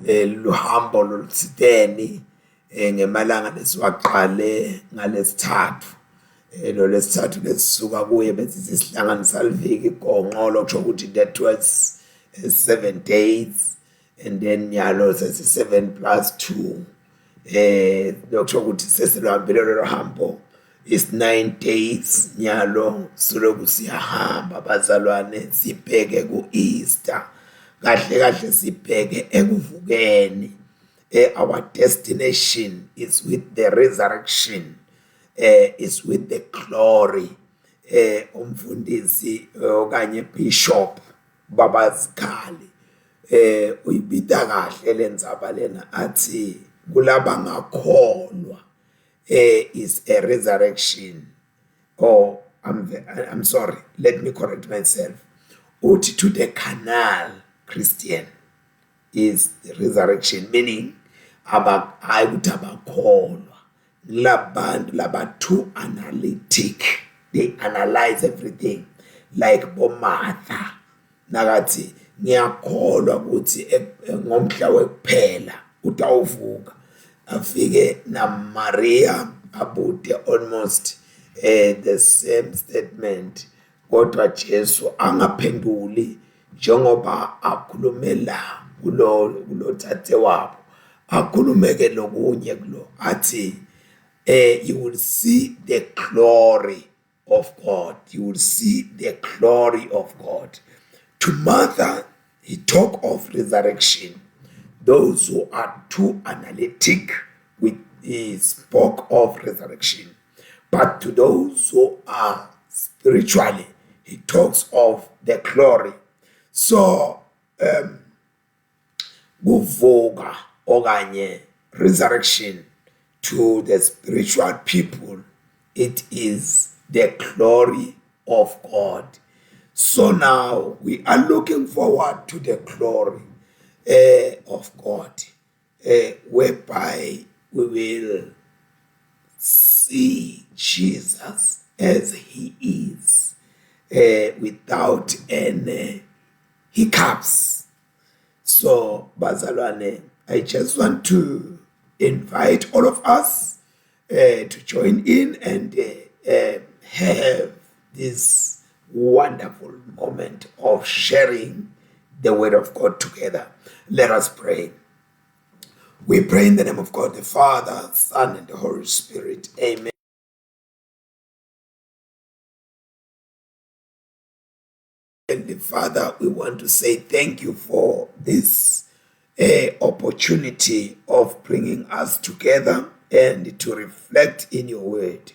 Luhambo lolutsiteni ngemalanga lesiwaqale ngalesithathu lo lesithathu lesisuka kuye bese sisihlanganisa liviki gonqo lokusho ukuthi that was 7 days and then nyalo sesi 7 plus 2 lokusho ukuthi sesiluhambile lolo hambo is 9 days. Nyalo siloku siyahamba bazalwane, sibheke ku-Easter, kahle kahle sibheke ekuvukeni. Our destination is with the resurrection, is with the glory. Umfundisi okanye bishop babazikhali uyibita kahle lendzaba lena, athi kulaba ngakholwa is a resurrection, or I'm sorry, let me correct myself, uthi to the carnal Christian is the resurrection, meaning aba hayi ukuthi abakholwa labantu laba too analytic, they analyze everything like boMartha nakathi ngiyakholwa ukuthi ngomhla wekuphela utawuvuka, afike naMaria abude almost the same statement, kodwa Jesu angaphenduli njengoba akhulumela kulo thathe wabo, akhulume ke lokunye kulo athi you will see the glory of God, you will see the glory of God. To Martha he talk of resurrection. Those who are too analytic with he spoke of resurrection, but to those who are spiritually he talks of the glory. So kuvuka okanye resurrection, to the spiritual people it is the glory of God. So now we are looking forward to the glory of God, whereby we will see Jesus as he is, without any hiccups. So bazalwane, I just want to invite all of us to join in and have this wonderful moment of sharing the word of God together. Let us pray. We pray in the name of God the Father, Son and the Holy Spirit. Amen. And Father, we want to say thank you for this opportunity of bringing us together and to reflect in your word.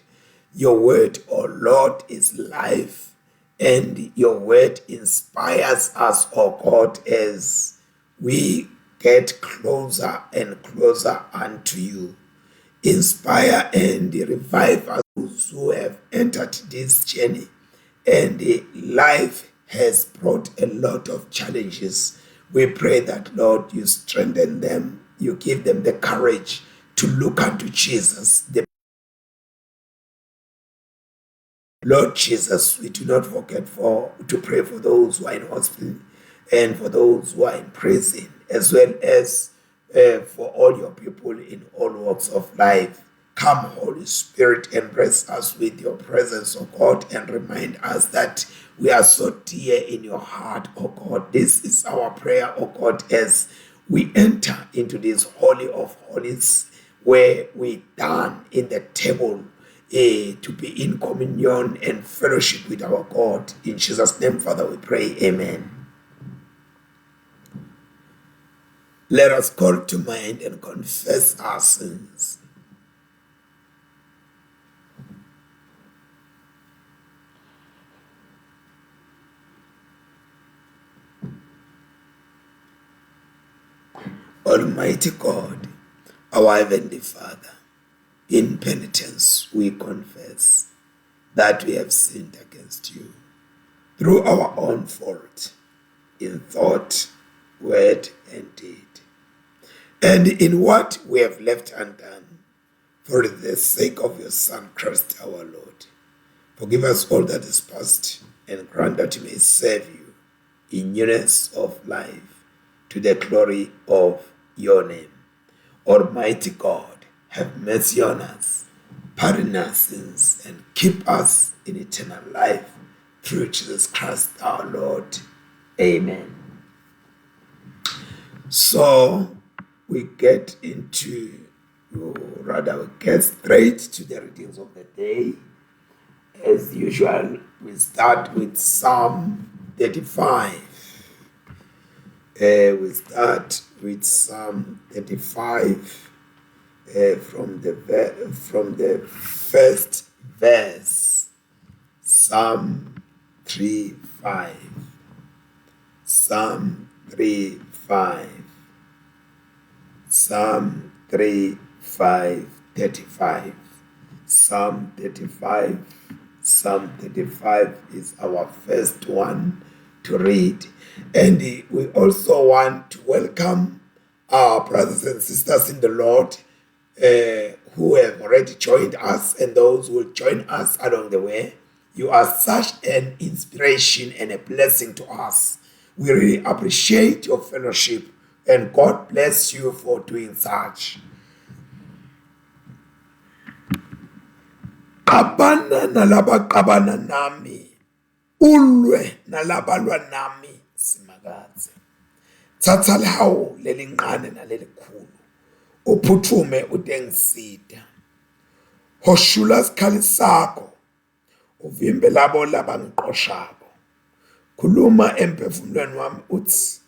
Your word, oh Lord, is life, and your word inspires us, oh God, as we get closer and closer unto you. Inspire and revive us who have entered this journey and life has brought a lot of challenges. We pray that, Lord, you strengthen them, you give them the courage to look unto Jesus. The Lord Jesus, we do not forget for to pray for those who are in hospital and for those who are in prison, as well as for all your people in all walks of life. Come, Holy Spirit, embrace us with your presence, O God, and remind us that we are so dear in your heart, O God. This is our prayer, O God, as we enter into this holy of holies where we dine in the table to be in communion and fellowship with our God. In Jesus' name, Father, we pray. Amen. Let us call to mind and confess our sins. Almighty God, our Heavenly Father, in penitence we confess that we have sinned against you through our own fault, in thought, word, and deed, and in what we have left undone, for the sake of your Son, Christ our Lord. Forgive us all that is past, and grant that we may serve you in newness of life, to the glory of your name. Almighty God, have mercy on us, pardon our sins, and keep us in eternal life through Jesus Christ our Lord. Amen. So we get into, or rather, we get straight to the readings of the day. As usual, we start with Psalm 35. Uh, we start with Psalm 35 uh, from the from the first verse. Psalm 3 5. Psalm 3 5. Psalm 3 5 35. Psalm 35. Psalm 35 is our first one to read. And we also want to welcome our brothers and sisters in the Lord uh, who have already joined us and those who will join us along the way. You are such an inspiration and a blessing to us. We really appreciate your fellowship and God bless you for doing such. Qabana nalabaqabana nami ulwe nalabalwa nami simakadze thatha lihawu lelincane nalelikhulu uphuthume utengisida hoshula sikhali sakho uvimbe labo labangiqoshako khuluma emphefumulweni wami uthi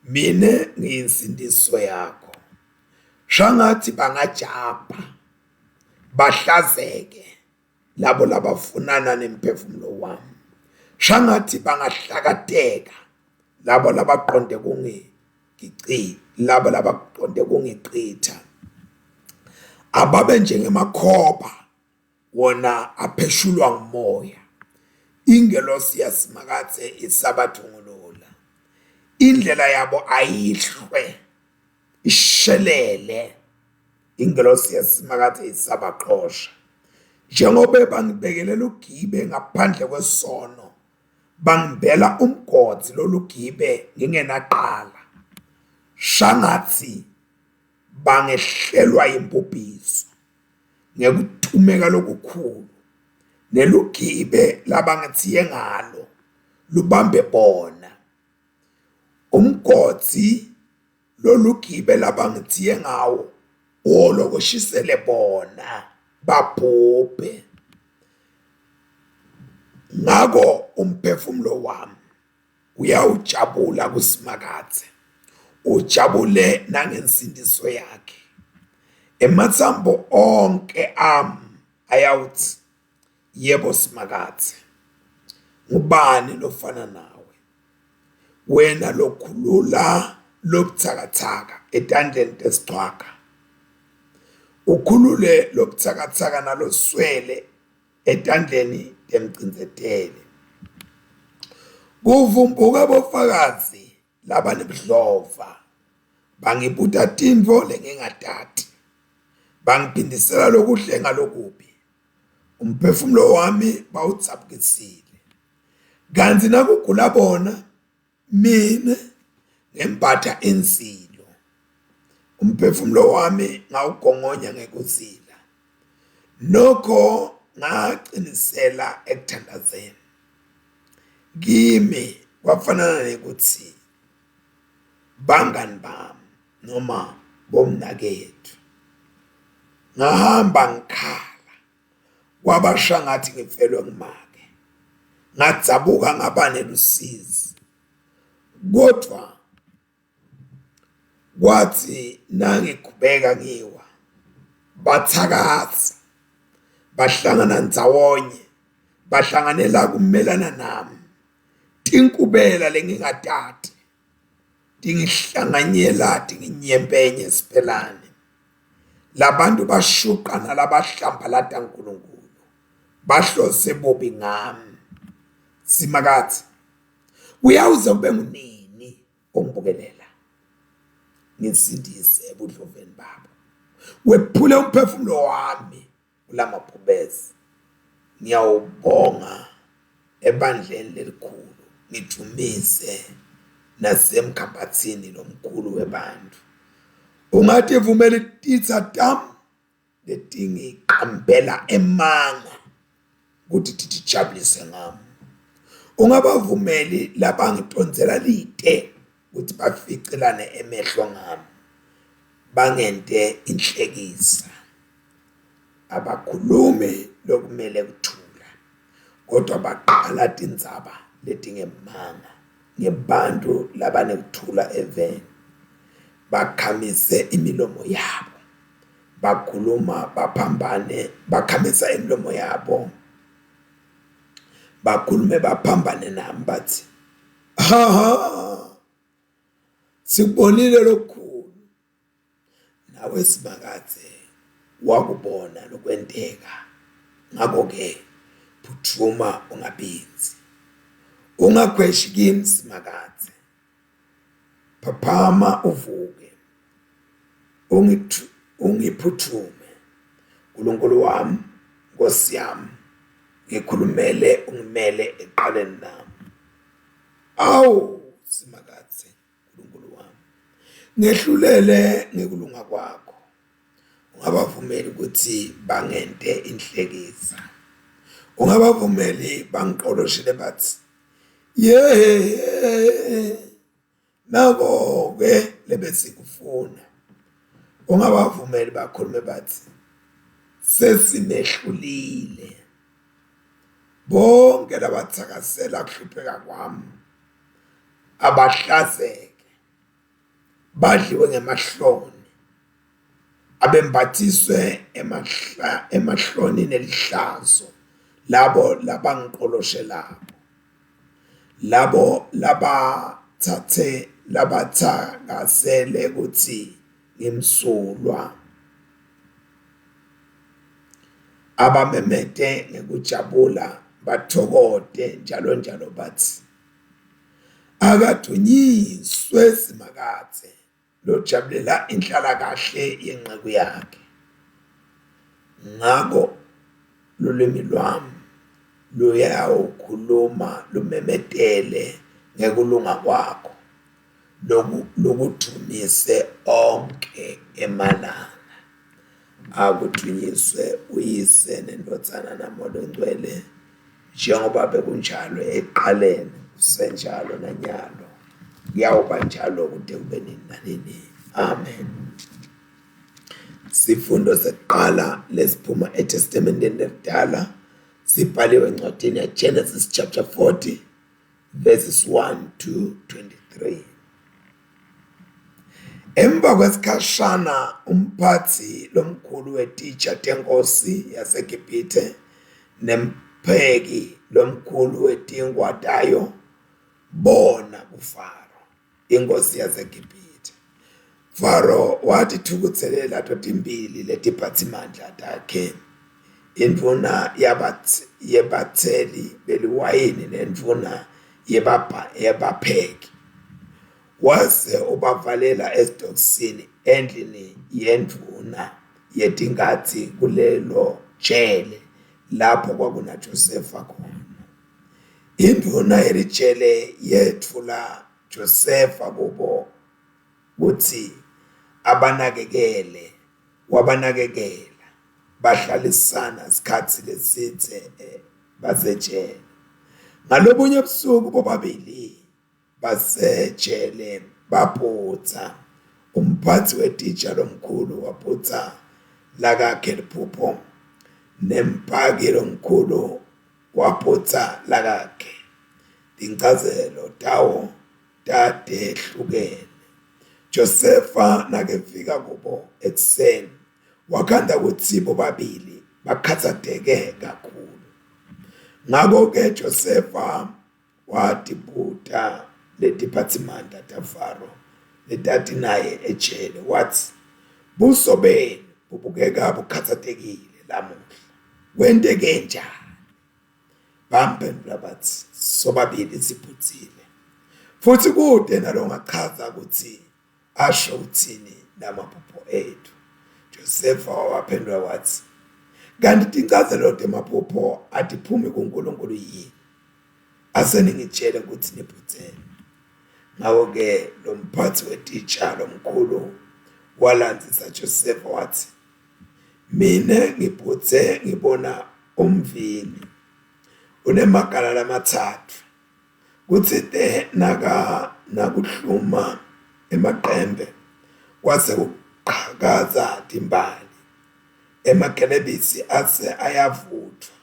mina ngiyinsindiso yakho shangathi bangajabha bahlazeke labo labafunana nemphefumulo wami shangathi bangahlakateka labo labaqonde kungigici labo labaqonde kungichitha ababe njengemakhoba wona apheshulwa ngumoya ingelosi yasimakathe isabathungulula indlela yabo ayihlwe ishelele ingelosi yasimakathe isabaqosha njengoba bangibekelela ugibe ngaphandle kwesono bangibela umgodi lolugibe ngingenaqala shangathi bangehlelwa imbubhiso ngekuthumeka lokukhulu nelugibe labangithiye ngalo lubambe bona umgodi lolugibe labangithiye ngawo wolokoshisele bona babhubhe ngako umphefumulo wami uyawujabula kusimakadze ujabule nangensindiso yakhe ematsambo onke ami ayawuthi yebo simakadze ngubani lofana nawe wena lokhulula lobuthakathaka etandleni tesichwaga ukhulule lobuthakathaka naloswele etandleni temcindzeteli kuvumbuka bofakazi labanebudlova bangibuta tintfo lengingatati bangiphindisela lokuhle ngalokubi umphefumulo wami bawudzabukisile kantsi nakugula bona mina ngembatha insilo umphefumulo wami ngawugongonya ngekuzila nokho ngaqinisela ekuthandazeni kimi kwafanana nekuthi bangani bami noma bomnakethu ngahamba ngikhala kwaba shangathi ngifelwe ngumake ngadzabuka ngaba nelusizi kodwa kwathi nangikhubeka ngiwa bathakatha bahlangana ndzawonye bahlanganela kumelana nami tinkubela lengingatati tingihlanganyela tinginyempenye siphelane labantu bashuqa nalabahlambalata uNkulunkulu bahlose bubi ngami simakathe uyawuze kube ngunini ongibukelela ngisindise ebudloveni babo wephule umphefumulo wami kulamabhubesi ngiyawubonga ebandleni lelikhulu ngidumise nasemkhambathini lomkhulu webantu. Ungativumeli titsa tami letingiqambela emanga ukuthi titijabulise ngami. Ungabavumeli labangitondzela lite ukuthi baficelane emehlo ngami, bangente inhlekisa. Abakhulumi lokumele kuthula, kodwa baqala tindzaba letingemanga ngebantu labanekuthula eveni. Bakhamise imilomo yabo, bakhuluma baphambane, bakhamisa imilomo yabo, bakhulume baphambane nami bathi, ha ha, sikubonile lokukhulu. Nawe Simakadze wakubona lokwenteka, ngakho-ke phutfuma ungabindzi. Ungakhweshi kimi Simakadze, phaphama uvuke, ungiphuthume Nkulunkulu wami, Nkosi yami, ngikhulumele ungimele eqaleni lami. Awu Simakadze Nkulunkulu wami, ngehlulele ngekulunga kwakho, ungabavumeli ukuthi bangente inhlekisa, ungabavumeli bangiqoloshele bathi yehe, nako-ke lebesikufuna. Ungabavumeli bakhulume bathi sesimehlulile. Bonke labathakasela kuhlupheka kwami abahlazeke, badliwe ngemahloni, abembathiswe emahloni nelihlazo labo labangiqoloshelako, labo labathathe labathakasele kutsi ngimsulwa, abamemete ngekujabula bathokote njalo njalo bathi, Akadunyiswe Simakadze lojabulela inhlalakahle yenceku yakhe. Ngako lulwimi lwami luyawukhuluma lumemetele ngekulunga kwakho, lokudvumise onkhe emalanga. Akudvunyiswe uYise neNdvodzana naMoya Longcwele, njengoba bekunjalo ekuqaleni, kusenjalo nanyalo, kuyawuba njalo kude kube nini nanini. Amen. Sifundo sekuqala lesiphuma eTestamenteni Elidala sibhaliwe encwadini yaGenesis chapter 40 verses 1 to 23. Emva kwesikhashana umphathi lomkhulu wetitsha tenkosi yaseGibhithe nempheki lomkhulu wetinkwa tayo bona kuFaro inkosi yaseGibhithe. Faro watitfukutselela totimbili letiphatsimandla takhe, indvuna yebatseli beliwayini nendvuna yebapheki. Wase ubavalela esitokisini endlini yendvuna yetingadzi kulelo jele lapho kwakunaJosefa khona. Indvuna yelijele yetfula Josefa kubo kutsi abanakekele, wabanakekela bahlalisana sikhatsi lesidze eh, basejele. Ngalobunye busuku bobabili basejele babhutsa, umphatsi wetitsha lomkhulu wabhutsa lakakhe liphupho nempaki lomkhulu wabhutsa lakakhe. Tinchazelo tawo tatehlukene. Josefa nakefika kubo ekuseni wakhanda kutsi bobabili bakhatsateke kakhulu. Ngako-ke Josefa watibuta letiphatsimandla taFaro letatinaye ejele watsi, Buso benu bubukeka bukhatsatekile lamuhla. Kwenteke njani? Bamphendvula batsi, Sobabili siphutsile, futsi kute nalongachaza kutsi asho kutsini lamaphupho etfu. Josefa wabaphendvula watsi, Kanti tinchazelo temaphupho atiphumi kuNkulunkulu yini? Ase ningitjele kutsi niphutseni. Ngako-ke lomphatsi wetitsha lomkhulu Walandzisa Josefa watsi, Mine ngiphutse ngibona umvini unemagala lamatsatfu. Kutsite naka nakuhluma emaqembe kwase kuqhakaza timbali, emagelebisi ase ayavutfwa.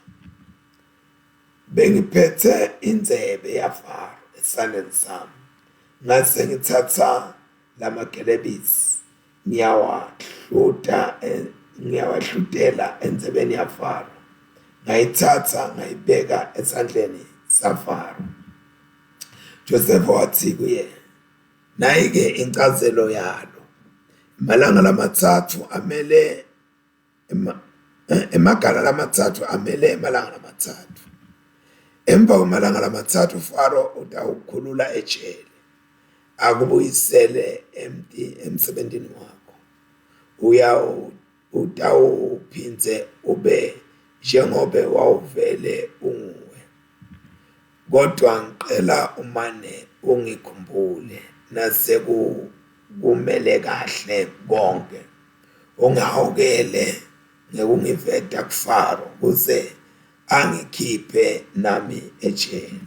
Bengiphetse indzebe yaFaro esandleni sami, ngase ngitsatsa lamagelebisi ngiyawahluta ngiyawahlutela endzebeni yaFaro ngayitsatsa ngayibeka esandleni saFaro. Josefa watsi kuye, Nayi-ke incazelo yalo. Emalanga lamatsatfu amele emagala lamatsatfu amele emalanga lamatsatfu. Emva kwemalanga lamatsatfu Faro utawukhulula ejele akubuyisele emsebentini wakho. Utawuphindze ube njengobe wawuvele unguwe. Kodwa ngicela umane ungikhumbule nasekukumele kahle konke. Ungihawukele ngekungiveta kuFaro kuze angikhiphe nami ejele.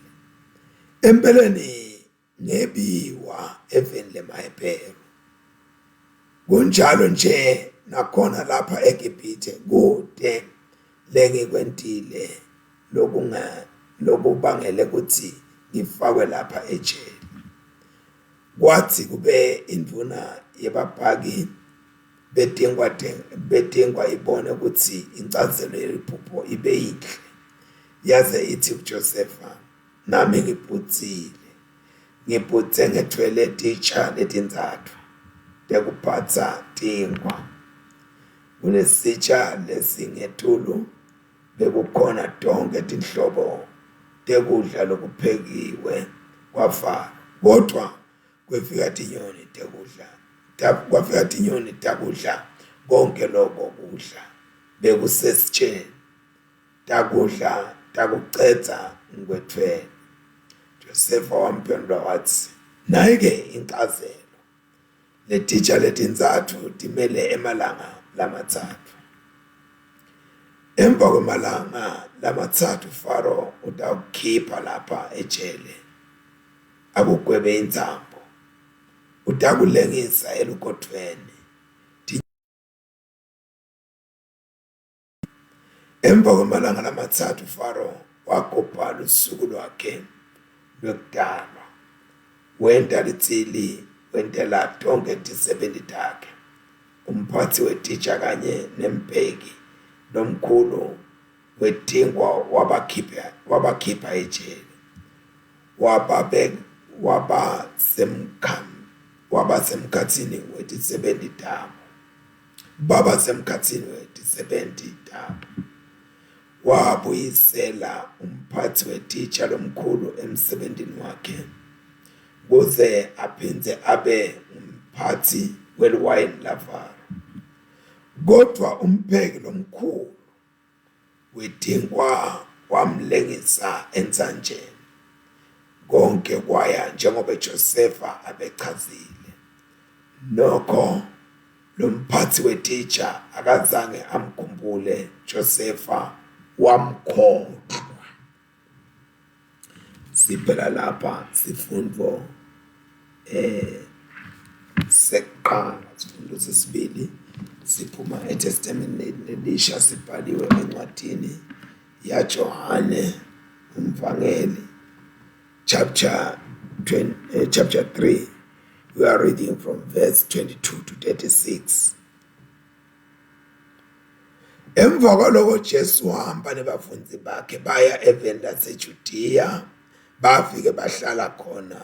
Empeleni ngebiwa eveni lemaHebheru. Kunjalo nje nakhona lapha eGibhithe kute lengikwentile lokunga lokubangele kutsi ngifakwe lapha ejele. Kwatsi kube indvuna yebabhaki betinkwa betinkwa ibone kutsi inchazelo yeliphupho ibe yinhle, yaze itsi kuJosefa, Nami ngibhudzile, ngibhudze ngethwele titsha letintsatfu tekuphatsa tinkwa. Kulesitsha lesingetulu bekukhona tonkhe tinhlobo tekudla lokuphekiwe kwaFaro, kodvwa kwefika tinyoni tekudla kwafika tinyoni takudla konke loko kudla bekusesitsheni takudla takucedza ngikwetfwele. Josefa wamphendvula watsi, Nayi-ke incazelo. Letitsha letintsatfu timele emalanga lamatsatfu. Emva kwemalanga lamatsatfu Faro utawukukhipha lapha ejele akugwebe intsambo. Utakulengisa elugodvweni. Emva kwemalanga lamatsatfu Faro wagubha lusuku lwakhe lwekutalwa, wenta lidzili wentela tonkhe tisebenti takhe, umphatsi wetitja kanye nembheki lomkhulu wetinkwa wabakhipha wabakhipha ejele wabasemkhatsini wetisebenti tabo. Baba semkhatsini wetisebenti tabo. Wabuyisela umphatsi wetitsha lomkhulu emsebentini wakhe kuze aphindze abe ngumphatsi weliwayini laFaro. Kodvwa umpheki lomkhulu wetinkwa wamlengisa entsanjeni. Konke kwaya njengobe Josefa abechazile. Nokho lo mphatsi wetitsha akazange amkhumbule Josefa wamkhohlwa. Siphela lapha sifundvo eh sekuqala sifundo sesibili siphuma eTestamenteni elisha sibhaliwe encwadini yaJohane umvangeli chapter 20, eh, chapter 3 we are reading from verse 22 to 36 Emva kwaloko Jesu wahamba nebafundzi bakhe baya eveni laseJudiya bafike bahlala khona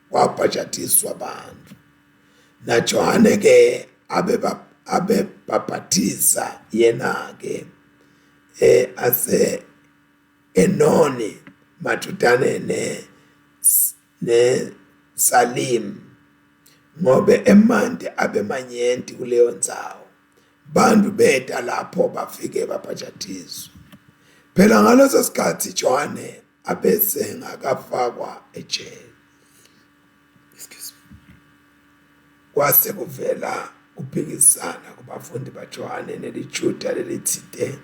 kwabhajatiswa bantfu. NaJohane ke abebhabhatisa yena ke eh ase Enoni madvutane ne neSalimu ngobe emanti abemanyenti kuleyo ndzawo. Bantfu beta lapho bafike babhajatiswa. Phela ngaleso sikhatsi Johane abesengakafakwa ejele. Excuse me. Kwase kuvela kuphikisana kubafundi baJohane neliJuda lelitsite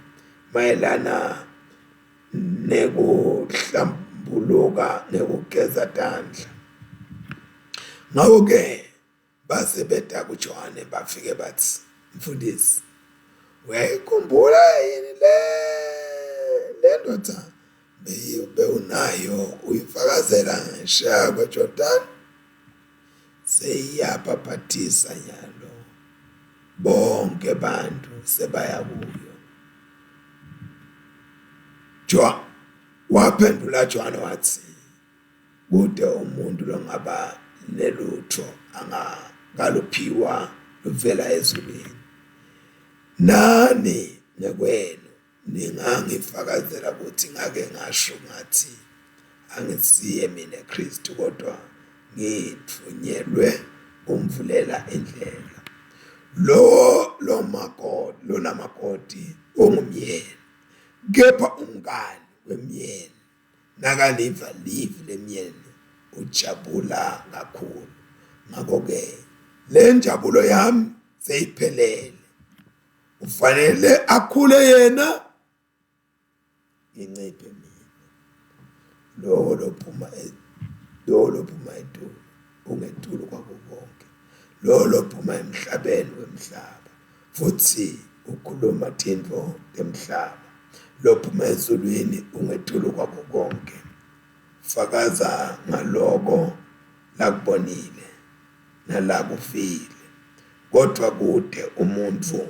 mayelana nekuhlambuluka ngekugeza tandla. Ngako-ke base beta kuJohane bafike batsi, Mfundisi, uyayikhumbula yini le le ndvodza bewunayo uyifakazela ngesheya kweJordani? Seyiyabhabhatisa nyalo, bonke bantu sebaya kuyo. Jwa waphendula Johane watsi, Kute umuntu longaba nelutho angakaluphiwa luvela ezulwini. Nani ngekwenu ningangifakazela ukuthi ngake ngasho ngathi angisiye mina Kristu kodwa ngithunyelwe kumvulela indlela. Lo lomakoti lonamakoti ungumyeni kepha umngani wemyeni nakaliva livi lemyeni ujabula kakhulu. Ngakho-ke le njabulo yami seyiphelele. Ufanele akhule yena nginciphe mina. Lowo lophuma lowo lophuma etulu ungetulu kwako konke. Lowo lophuma emhlabeni wemhlaba futhi ukhuluma tintfo temhlaba. Lophuma ezulwini ungetulu kwako konke. Fakaza ngaloko lakubonile nalakuvile kodvwa kute umuntfu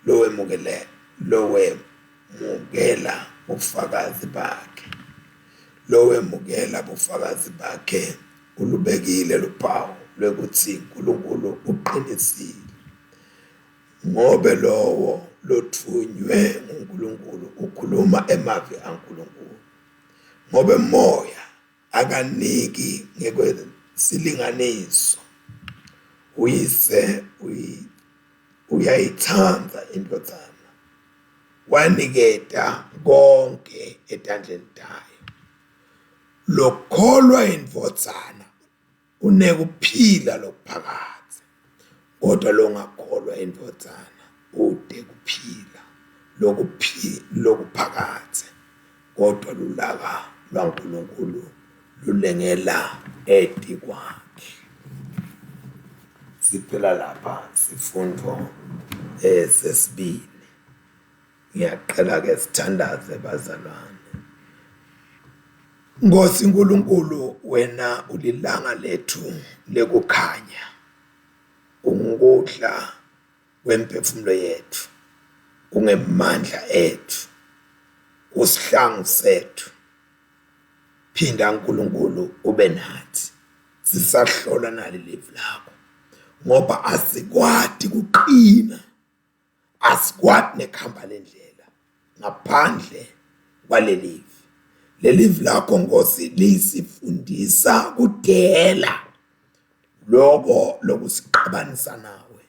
lowemukele lowemukela bufakazi bakhe lowemukela bufakazi bakhe ulubekile luphawu lwekutsi Nkulunkulu uqinisile ngobe lowo lotfunywe nguNkulunkulu ukhuluma emavi aNkulunkulu ngobe moya akaniki ngekwesilinganiso uyise uyayitsandza indvodzana waniketa konke etandleni tayo lokholwa indvodzana unekuphila lokuphakadze kodwa longakholwa indvodzana ute kuphila lokuphakadze kodwa lulaka lwaNkulunkulu lulengela etikwakhe. Siphela lapha sifundo eh sesibili. Ngiyacela ke sithandaze bazalwane. Nkosi uNkulunkulu wena ulilanga lethu lekukhanya. Ungukudla kwemphefumulo yethu. Ungemandla ethu. Usihlangu sethu. Phinda uNkulunkulu ube nathi. Sisahlola nali live lakho ngoba asikwati kuqina asikwati nekuhamba lendlela ngaphandle kwalelivi lelivi lakho Nkosi lisifundisa kudela lokho lokusiqabanisa nawe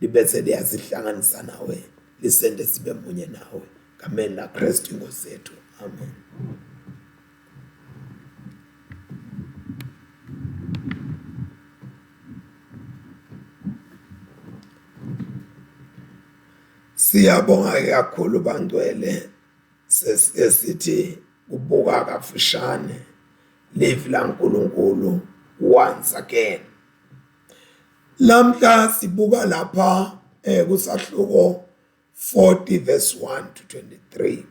libese liyasihlanganisa nawe lisente sibe munye nawe gameni laKristu inkosi yethu amen. Siyabonga kakhulu bangcwele sesike sithi kubuka kafushane livi laNkulunkulu once again. Lamhla sibuka lapha eh kusahluko 40 verse 1 to 23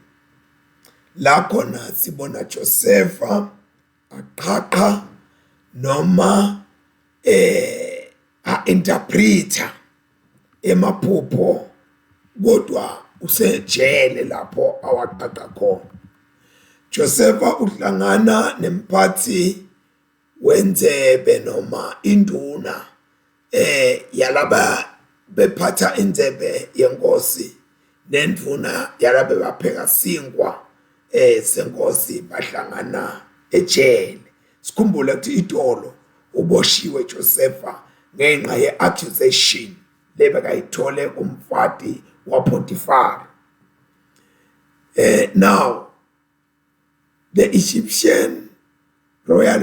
la khona sibona Josefa aqhaqha noma eh a-interpreter emaphupho kodwa usejele lapho awaqaqa khona. Josefa uhlangana nemphathi wenzebe noma induna eh yalaba bephatha indzebe yenkosi nendvuna yalaba bapheka sinkwa eh senkosi bahlangana ejele. Sikhumbule ukuthi itolo uboshiwe Josefa ngenxa ye-accusation lebekayithole kumfati waPotifar. Eh now the Egyptian royal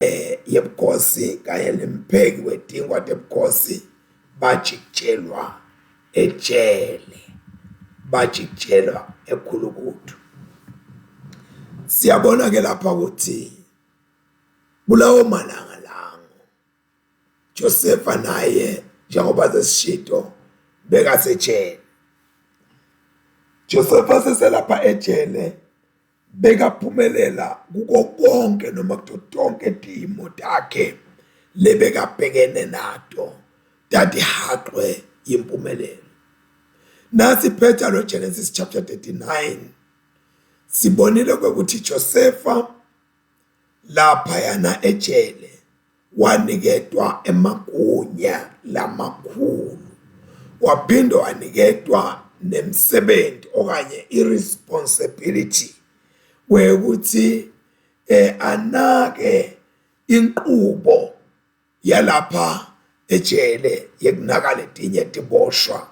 eh yebukhosi. tebukhosi kanye nempheki wetinkwa tebukhosi bajikijelwa ejele, bajikijelwa ekhulukuthu. Siyabona ke lapha ukuthi kulawo malanga lango Josefa naye njengoba sesishito bekasejele. Josefa seselapha ejele bekaphumelela kuko konke noma kuto tonke timo takhe lebekabhekene nato tatihaqwe impumelelo. Nasiphetha lo Genesis chapter 39 sibonile ukuthi Josefa laphayana ejele waniketwa emagunya lamakhulu waphinde waniketwa nemsebenzi okanye iresponsibility wekuthi eh anake inqubo yalapha ejele yekunaka letinye tiboshwa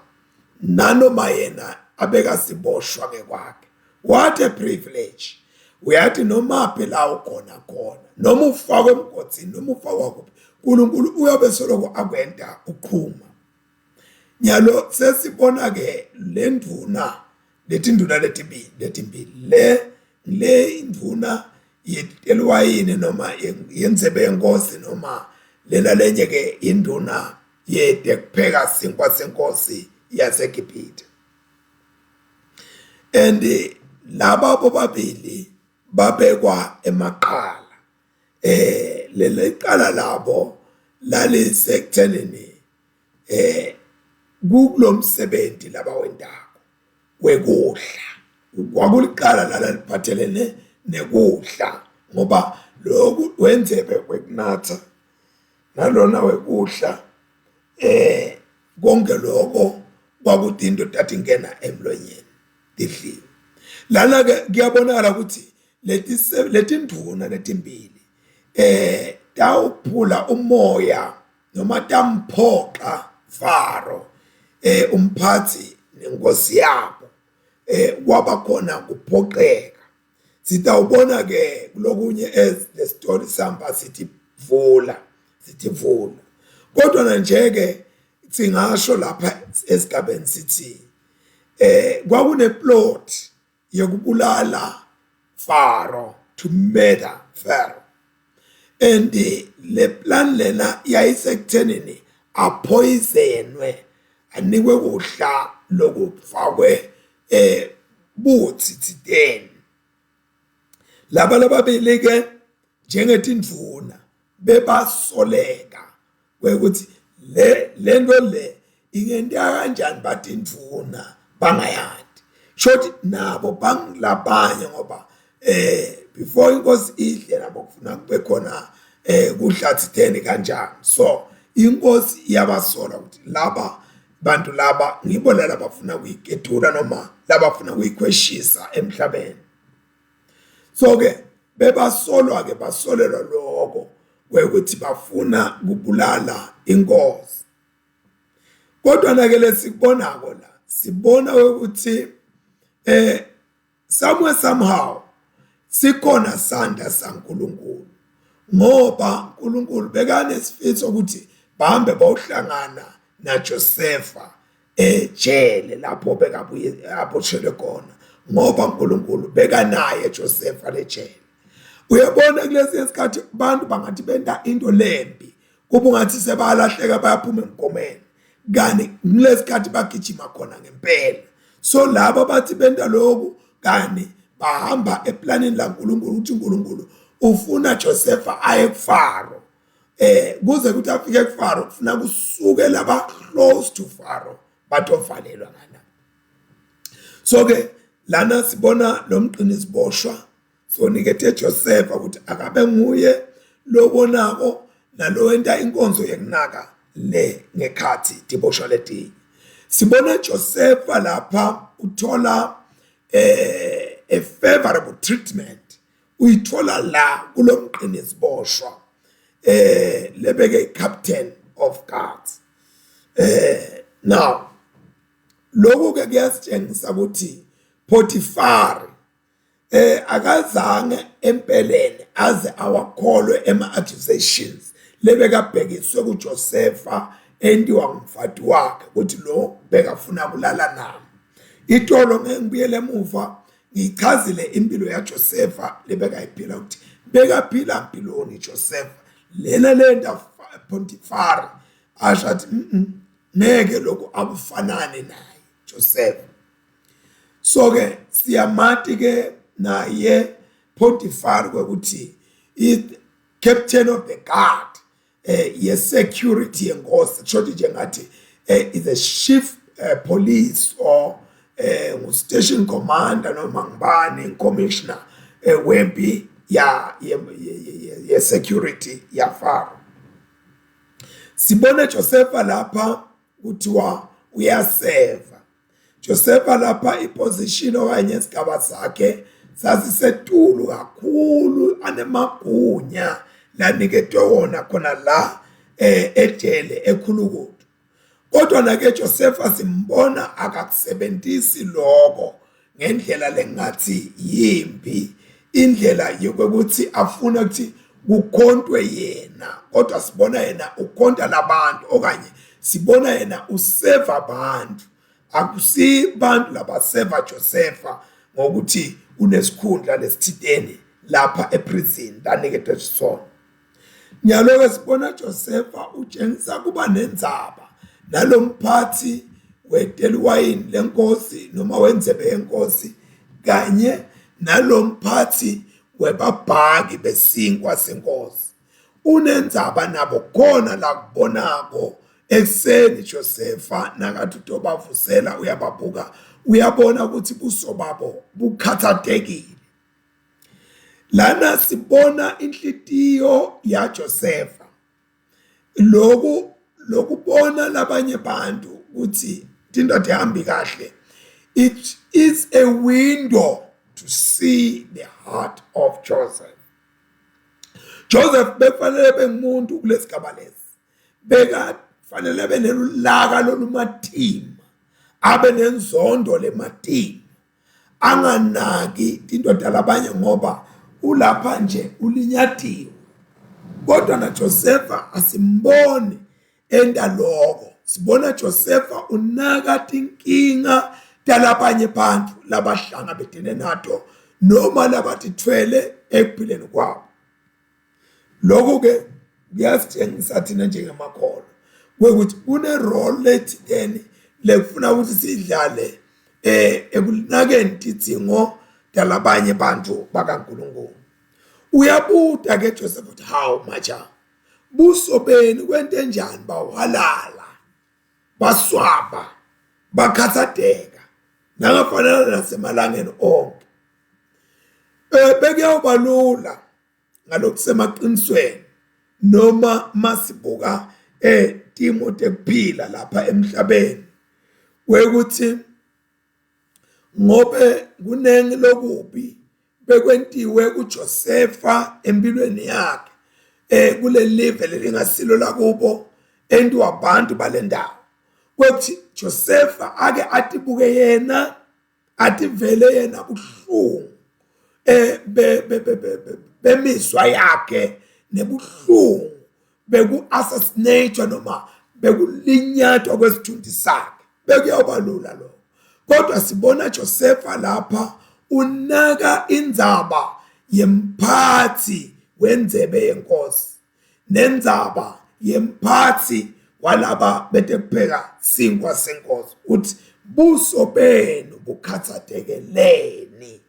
nanoma yena abekasiboshwa ngekwakhe. What a privilege. Uyathi noma phi la ukhona khona, noma ufakwe emgodini, noma ufakwa kuphi, uNkulunkulu uyobe soloko akwenta uqhuma. Nyalo sesibona ke le nduna, letinduna letimbili, letimbili le le indvuna yeliwayini noma yendzebe yenkosi noma lena lenye ke induna yetekupheka sinkwa senkosi yaseGibhithe. And laba bobabili babekwa emaqala. Leli qala labo lalisekuthenini kulomsebenzi labawentako wekudla. Kwakuliqala lala liphathelene nekudla ngoba lokhu wenzebe kwekunatha nalona wekudla konke lokho kwakuthi into tatingena emlonyeni tidliwe. Lana ke kuyabonakala ukuthi letindvuna letimbili tawuphula umoya noma tamphoqa Faro umphathi nenkosi yabo kwaba khona kuphoqeka. Sitawubona ke kulokunye le story sihamba sithi vula, sithi vula. Kodwa nje ke singasho lapha esigabeni sithi kwakune plot yokubulala Pharaoh, to murder Pharaoh. And le plan lena yayisekuthenini aphoyizenwe, anikwe kudla lokufakwe buthi thideni. Laba lababili ke njengetindvuna bebasoleka kwekuthi le lento le ingenteka kanjani batindvuna bangayati. Shoti nabo bangilabanye ngoba before inkosi idle nabo kufuna kube khona kudla thideni kanjani. So inkosi iyabasola ukuthi laba bantu laba ngibo laba bafuna kuyigedula noma labafuna kuyikhweshisa emhlabeni. So ke bebasolwa ke basolelwa lokho kwekuthi bafuna kubulala inkosi. Kodwa na ke lesikubonako la sibona ukuthi somewhere somehow sikhona sandla saNkulunkulu, ngoba uNkulunkulu bekanesifiso ukuthi bahambe bayohlangana naJosefa ejele lapho bekabuye aboshelwe khona, ngoba uNkulunkulu bekanaye Josefa lejele. Uyabona kulesi sikhathi abantu bangathi benta into lembi kuba ungathi sebalahleka bayaphuma emgomeni, kani kulesikhathi bagijima khona ngempela. So laba bathi benta lokhu kani bahamba eplanini laNkulunkulu ukuthi uNkulunkulu ufuna Josefa aye kuFaro. Kuze kuthi afike kuFaro kufuna kusuke laba close to Faro batovalelwa ngana. So ke lana sibona lo mqinisiboshwa so nikethe Josefa ukuthi akabe nguye lobonako nalowenta inkonzo yekunaka le ngekhathi tiboshwa letinye. Sibona Josefa lapha uthola a favorable treatment, uyithola la kulomqinisiboshwa lebeke captain of guards. Now lokhu ke kuyasitshengisa ukuthi Potifari akazange empeleni aze awakholwe ema accusations lebekabhekiswe kuJosefa entiwa ngumfati wakhe ukuthi lo bekafuna kulala nami. Itolo ngeke ngibuyele emuva ngichazile impilo yaJosefa lebekayiphila ukuthi bekaphila mpiloni Josefa lena lento Potifari asho athi ngeke lokhu akufanane naye Joseph. So ke siyamati ke naye Potiphar kwekuthi i captain of the guard eh ye security yenkosi kusho nje ngathi eh, is a chief eh, police or eh ngu station commander noma ngibani commissioner eh, wempi ya ye, ye, ye security ya Faro. Sibone Josefa lapha kuthiwa uyaseva. Josefa lapha iposition okanye isigaba sakhe sasisetulu kakhulu anemagunya laniketwe wona khona la eh, ejele ekhulukudu. Kodwa nake Josefa simbona akakusebenzisi lokho ngendlela lengathi yimbi indlela yokuthi afuna ukuthi kukhontwe yena kodwa sibona yena ukhonta labantu okanye sibona yena useva abantu akusibantu labaseva Josefa ngokuthi unesikhundla lesithiteni lapha eprison laniketwe sona. Nyalo-ke sibona Josefa utshengisa kuba nendzaba nalomphathi weteliwayini lenkosi noma wenzebe yenkosi kanye nalomphathi webabhaki besinkwa senkosi. Unendzaba nabo khona lakubonako ekuseni Josefa nakathi utobavusela uyababuka uyabona ukuthi buso babo bukhathatekile. Lana sibona inhlitiyo yaJosefa. Lokhu lokubona labanye bantu ukuthi into ayihambi kahle it is a window to see the heart of Joseph. Joseph bekufanele bengumuntu kulesigaba lesi. Bekafanele benelulaka lolumatima, abe nenzondo lematima. Anganaki indoda labanye ngoba ulapha nje ulinyatiwe. Kodwa naJosefa asimboni enta lokho. Sibona Josefa unaka tinkinga talabanye bantu labahlangabetene nato noma labatithwele ekuphileni kwabo. Lokhu ke kuyasitshengisa thina njengemakholwa kwekuthi kune-role lethiteni lekufuna ukuthi siyidlale eh ekunakeni tidzingo talabanye bantu bakaNkulunkulu. Uyabuta ke Joseph ukuthi hawu maja buso benu kwente njani bawalala baswaba bakhathateka nangafanele nasemalangeni onke. Eh bekuyawuba lula ngalokusemaqinisweni noma masibuka eh timo tekuphila lapha emhlabeni kwekuthi ngobe kunengi lokubi bekwentiwe kuJosefa empilweni yakhe eh kuleli live lelingasilo lakubo entiwa abantu balendawo kwekuthi Josefa ake atibuke yena ativele yena buhlungu eh bemizwa yakhe nebuhlungu beku-assassinate noma bekulinyatwa kwesithunzi sakhe bekuyoba lula lokho kodwa sibona Josefa lapha unaka indzaba yemphathi wenzebe yenkosi nendzaba yemphathi walaba betekupheka sinkwa senkosi uthi buso benu bukhathatekeleni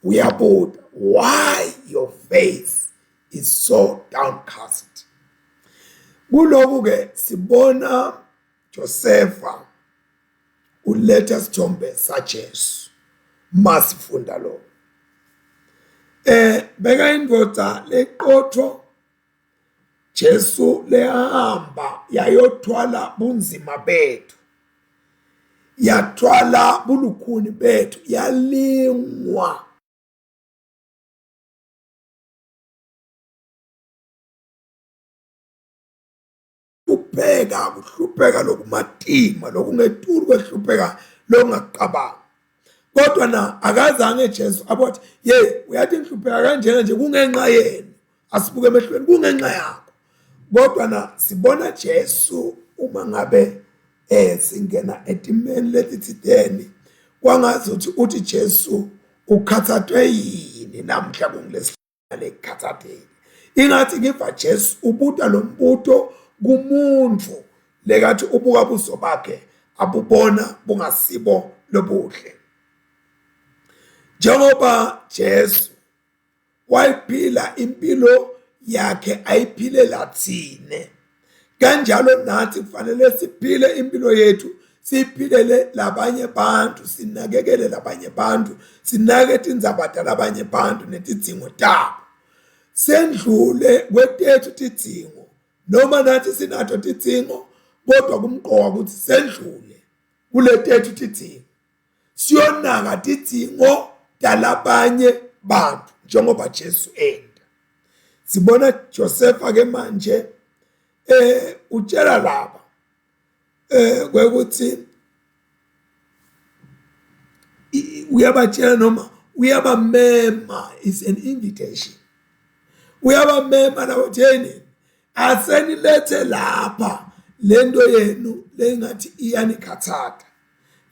uyabuta why your face is so downcast. Kulokhu ke sibona Josefa uletha isithombe saJesu masifunda lo. Eh beka indoda leqotho Jesu lehamba yayothwala bunzima bethu yathwala bulukhuni bethu yalingwa. Kuhlupheka kuhlupheka lokumatima lokungetulu kwehlupheka lokungaqabanga kodwa na akazange Jesu abothi ye uyathi ngihlupheka kanjena nje kungenxa yenu asibuke emehlweni kungenxa yakho. Kodwa na sibona Jesu uma ngabe eh singena etimeni letitsiteni kwangazi ukuthi uthi Jesu ukhathathwe yini namhla kungilesihlale ekukhathatheni. Ingathi ngiva Jesu ubuta lo mbuto kumuntu lekathi ubuka buso bakhe abubona bungasibo lobuhle. Njengoba Jesu wayiphila impilo yakhe ayiphilela thine, kanjalo nathi kufanele siphile impilo yethu siphilele labanye bantu, sinakekele labanye bantu, sinake tindzaba talabanye bantu netidzingo tabo. Sendlule kwetethu tidzingo noma nathi sinato tidzingo, kodwa kumqoka ukuthi sendlule kuletethu tidzingo siyonaka tidzingo talabanye bantu njengoba Jesu enda. Sibona Josefa ke manje utshela laba kwekuthi uyabatshela noma uyabamema, is an invitation. Uyabamema labo theni asenilethe lapha lento yenu lengathi iyanikhathatha.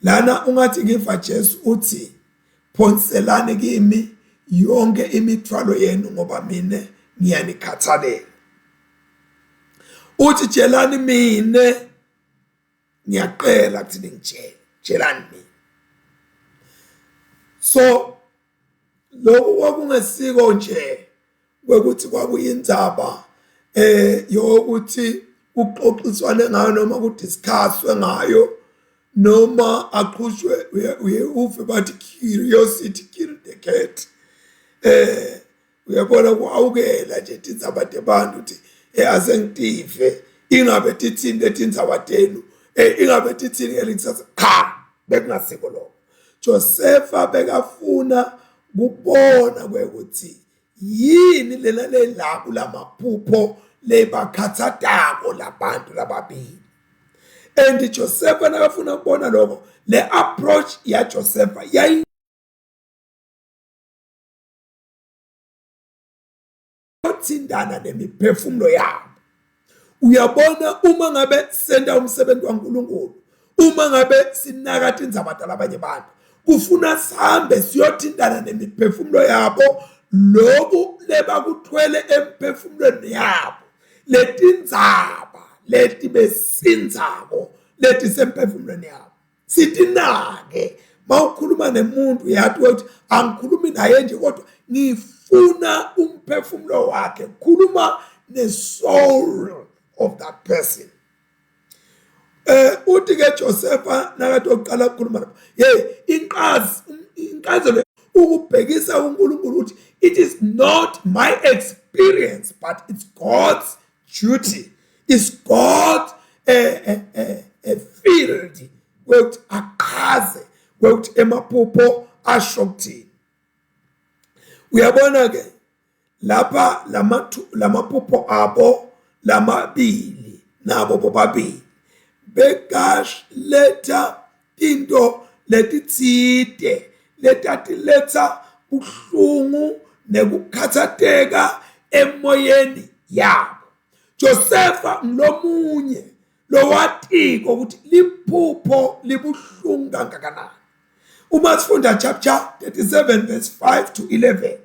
Lana ungathi ngiva Jesu uthi phonselani kimi yonke imithwalo yenu ngoba mina ngiyanikhathalela. Uthi tshelani mina, ngiyaqela kuthi ningitshele, tshelani mina. So lokhu kwakungesiko nje kwekuthi kwakuyindzaba yokuthi kuxoxiswane ngayo noma kudiscusswe ngayo noma aqhushwe uye uve bathi curiosity kill the cat. Uyabona kuawukela nje tindzaba tebantu ukuthi asengitive ingabe tithini letindzaba tenu, ingabe tithini ngelikusasa. Cha, bekungasiko lokho. Josefa bekafuna kubona kwekuthi yini lena lela kulamaphupho lebakhathatako labantu lababili. And Josefa nakafuna ukubona lokho, le approach ya Josefa yayi thindana nemiphefumulo yabo. Uyabona uma ngabe senta umsebenzi waNkulunkulu, uma ngabe sinaka tindzaba talabanye bantu, kufuna sihambe siyothintana nemiphefumulo yabo, loku lebakuthwele emphefumulweni yabo, letindzaba leti besindzako letisemphefumulweni yabo sitinake. Mawukhuluma nemuntu uyathi ukuthi angikhulumi naye nje kodwa ngifuna umphefumulo wakhe, khuluma ne-soul of that person. Uthi ke Josefa nakathi oqala ukukhuluma lapha, hey, inqazi inqazelo ukubhekisa uNkulunkulu ukuthi it is not my experience but it's God's duty, it's God a field kwekuthi aqhaze kwekuthi emaphupho asho ukuthini. Uyabona ke lapha lamaphupho abo lamabili nabo bobabili bekaletha into letitsite letatiletha buhlungu nekukhathateka emoyeni yabo. Josefa ngilomunye lowatiko ukuthi liphupho libuhlungu kangakanani. Uma sifunda chapter 37 verse 5 to 11,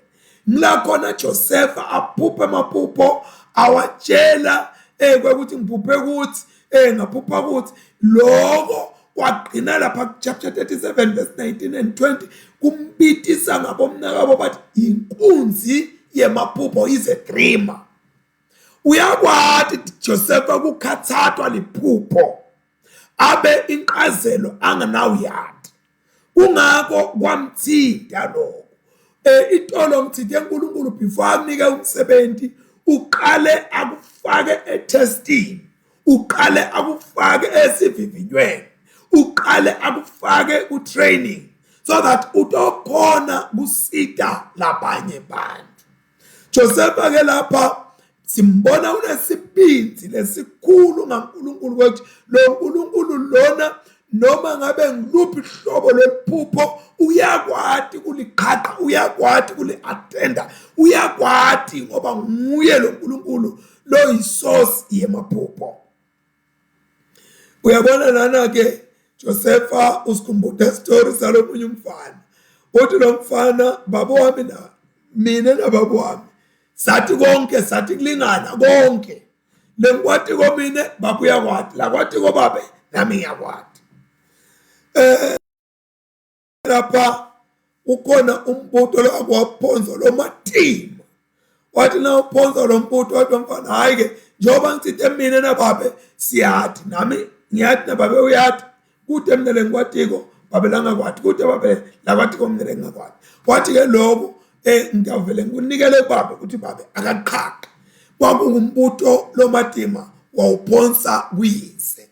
ngila khona Josefa aphuphe amaphupho awatshela kwekuthi ngiphuphe ukuthi ngaphupha ukuthi lokho kwagcina lapha chapter 37 verse 19 and 20 kumbitisa ngabomnakabo bathi inkunzi yemaphupho is a dreamer. Uyakwati Josefa kukhathathwa liphupho abe inqazelo anganawuyati, kungakho kwamthinta lokho. Itolo ngithinte uNkulunkulu before akunike umsebenzi uqale akufake etesting, uqale akufake esivivinyweni, uqale akufake ku-training so that utokhona kusita labanye bantu. Josefa ke lapha simbona unesibindi lesikhulu ngaNkulunkulu kwethu, lo nkulunkulu lona Noma ngabe ngiluphi uhlobo lweliphupho uyakwati kuliqhaqa, uyakwati kuli-attenda, uyakwati ngoba nguye lo nkulunkulu loyisource yemaphupho. Uyabona lana ke Josefa usikhumbuta story salomunye umfana. Uthi lo mfana baba wami na mina nababa wami sathi konke, sathi kulingana konke. Lengikwatiko mina baba uyakwati, lakwatiko babe nami ngiyakwati. Lapha ukhona umbuto lo akwaphonso lo matima. Wathi na uphonso lo mbuto wathi mfana hayi ke njengoba ngitsite mina nababe siyathi nami ngiyathi nababe uyathi kude mina lengikwatiko babe langakwati kude babe lakwatiko mina lengingakwati. Wathi ke lokho ngiyavele ngikunikele kubabe ukuthi babe akaqhaqe. Kwakungumbuto lomatima wawuphonsa kuyise.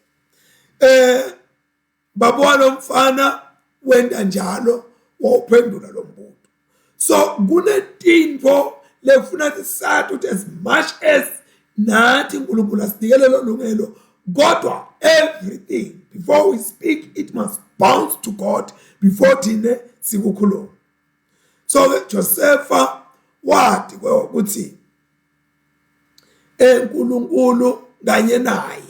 Baba walomfana wenta njalo wawuphendula lo mbuto. So kunetintfo lefuna sisathi ukuthi as much as nathi uNkulunkulu asinikele lo lungelo, kodwa everything before we speak it must bounce to God before thine sikukhuluma. So ke Josefa wathi ukuthi eNkulunkulu kanye naye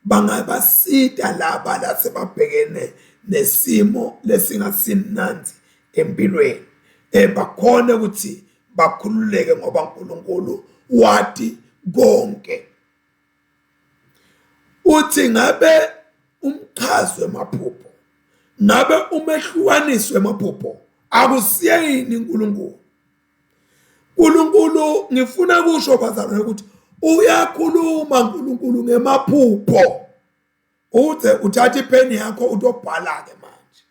bangabasita laba lasebabhekene nesimo lesingasimnandzi empilweni, bakhone ukuthi bakhululeke ngoba uNkulunkulu wathi konke. Uthi ngabe umchazi wemaphupho, ngabe umehlukanisi wemaphupho akusiyini uNkulunkulu? uNkulunkulu ngifuna kusho bazalwane ukuthi uyakhuluma uNkulunkulu ngemaphupho. Uze uthathe ipheni yakho utobhala ke manje.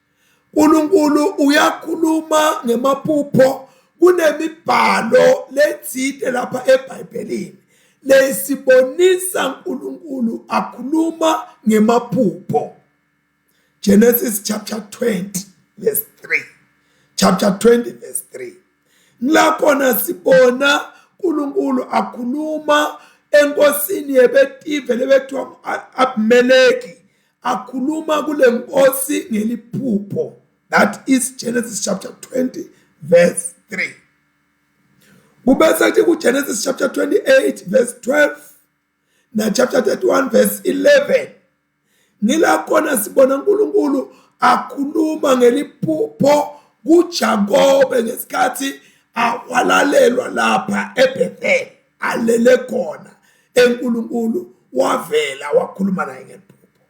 uNkulunkulu uyakhuluma ngemaphupho. Kunemibhalo letsite lapha eBhayibhelini lesibonisa uNkulunkulu akhuluma ngemaphupho. Genesis chapter 20 verse 3. Chapter 20 verse 3. La khona sibona uNkulunkulu akhuluma enkosini yebetive lebethiwa Abimeleki, akhuluma kule nkosi ngeliphupho. That is Genesis chapter 20 verse 3. Kubese kuthi ku Genesis chapter 28 verse 12 na chapter 31 verse 11 ngila khona sibona uNkulunkulu akhuluma ngeliphupho kuJakobe ngesikhathi awalalelwa lapha eBethel alele khona, eNkulunkulu wavela wakhuluma naye ngeliphupho.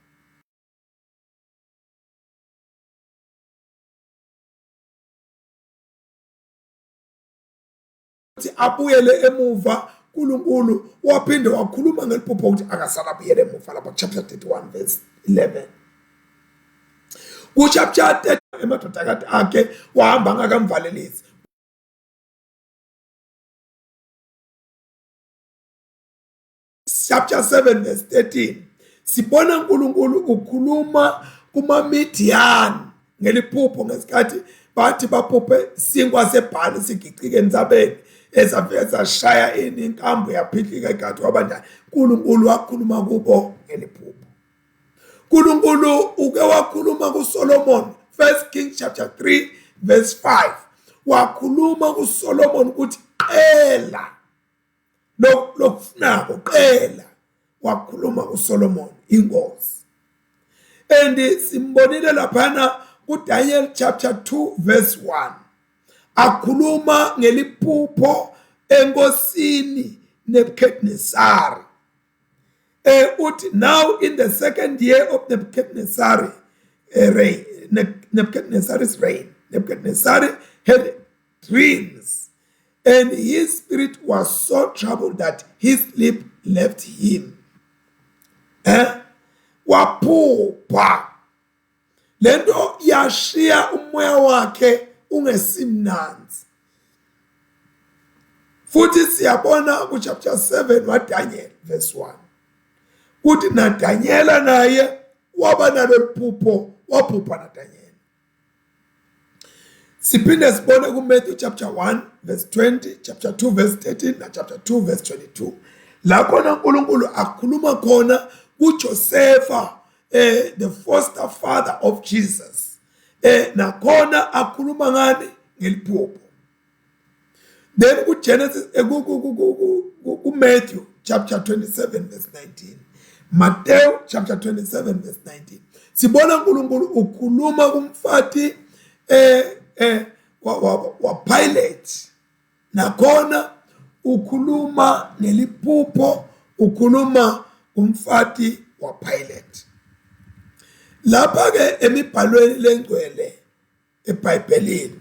Ukuthi abuyele emuva, uNkulunkulu waphinde wakhuluma ngeliphupho ukuthi akasala abuyele emuva lapha chapter 31 verse 11. Ku chapter 30 emadodakade akhe wahamba angakamvalelisi. Chapter 7 verse 13 sibona uNkulunkulu ukhuluma kumaMidiyani ngeliphupho ngesikhathi bathi baphuphe sinkwa sebhali sigicike entsabeni esafike sashaya ini inkambu yaphihlika igadi wabanjani. uNkulunkulu wakhuluma kubo ngeliphupho. uNkulunkulu uke wakhuluma kuSolomon, 1 Kings chapter 3 verse 5, wakhuluma kuSolomon ukuthi qela lokufunako, qela. Wakhuluma kuSolomon inkosi. And simbonile laphana kuDaniel chapter 2 verse 1 akhuluma ngeliphupho enkosini Nebuchadnezzar. Uthi now in the second year of Nebuchadnezzar reign, Nebuchadnezzar's reign, Nebuchadnezzar had dreams, and his spirit was so troubled that his sleep left him. Waphupha lento yashiya umoya wakhe ungesimnanzi. Futhi siyabona ku chapter 7 waDaniel verse 1 kuthi naDaniela naye waba nalo liphupho, waphupha naDaniel. Siphinde sibone kuMatthew chapter 1 verse 20, chapter 2 verse 13 na chapter 2 verse 22 la khona uNkulunkulu akhuluma khona kuJosefa. the foster father of Jesus, nakhona akhuluma ngani? Ngeliphupho. Then kuGenesis, kuMatthew chapter 27 verse 19, Matthew chapter 27 verse 19, sibona uNkulunkulu ukhuluma kumfati wa Pilate, nakhona ukhuluma ngeliphupho, ukhuluma kumfati wa Pilate. Lapha ke emibhalweni lengcwele eBhayibhelini,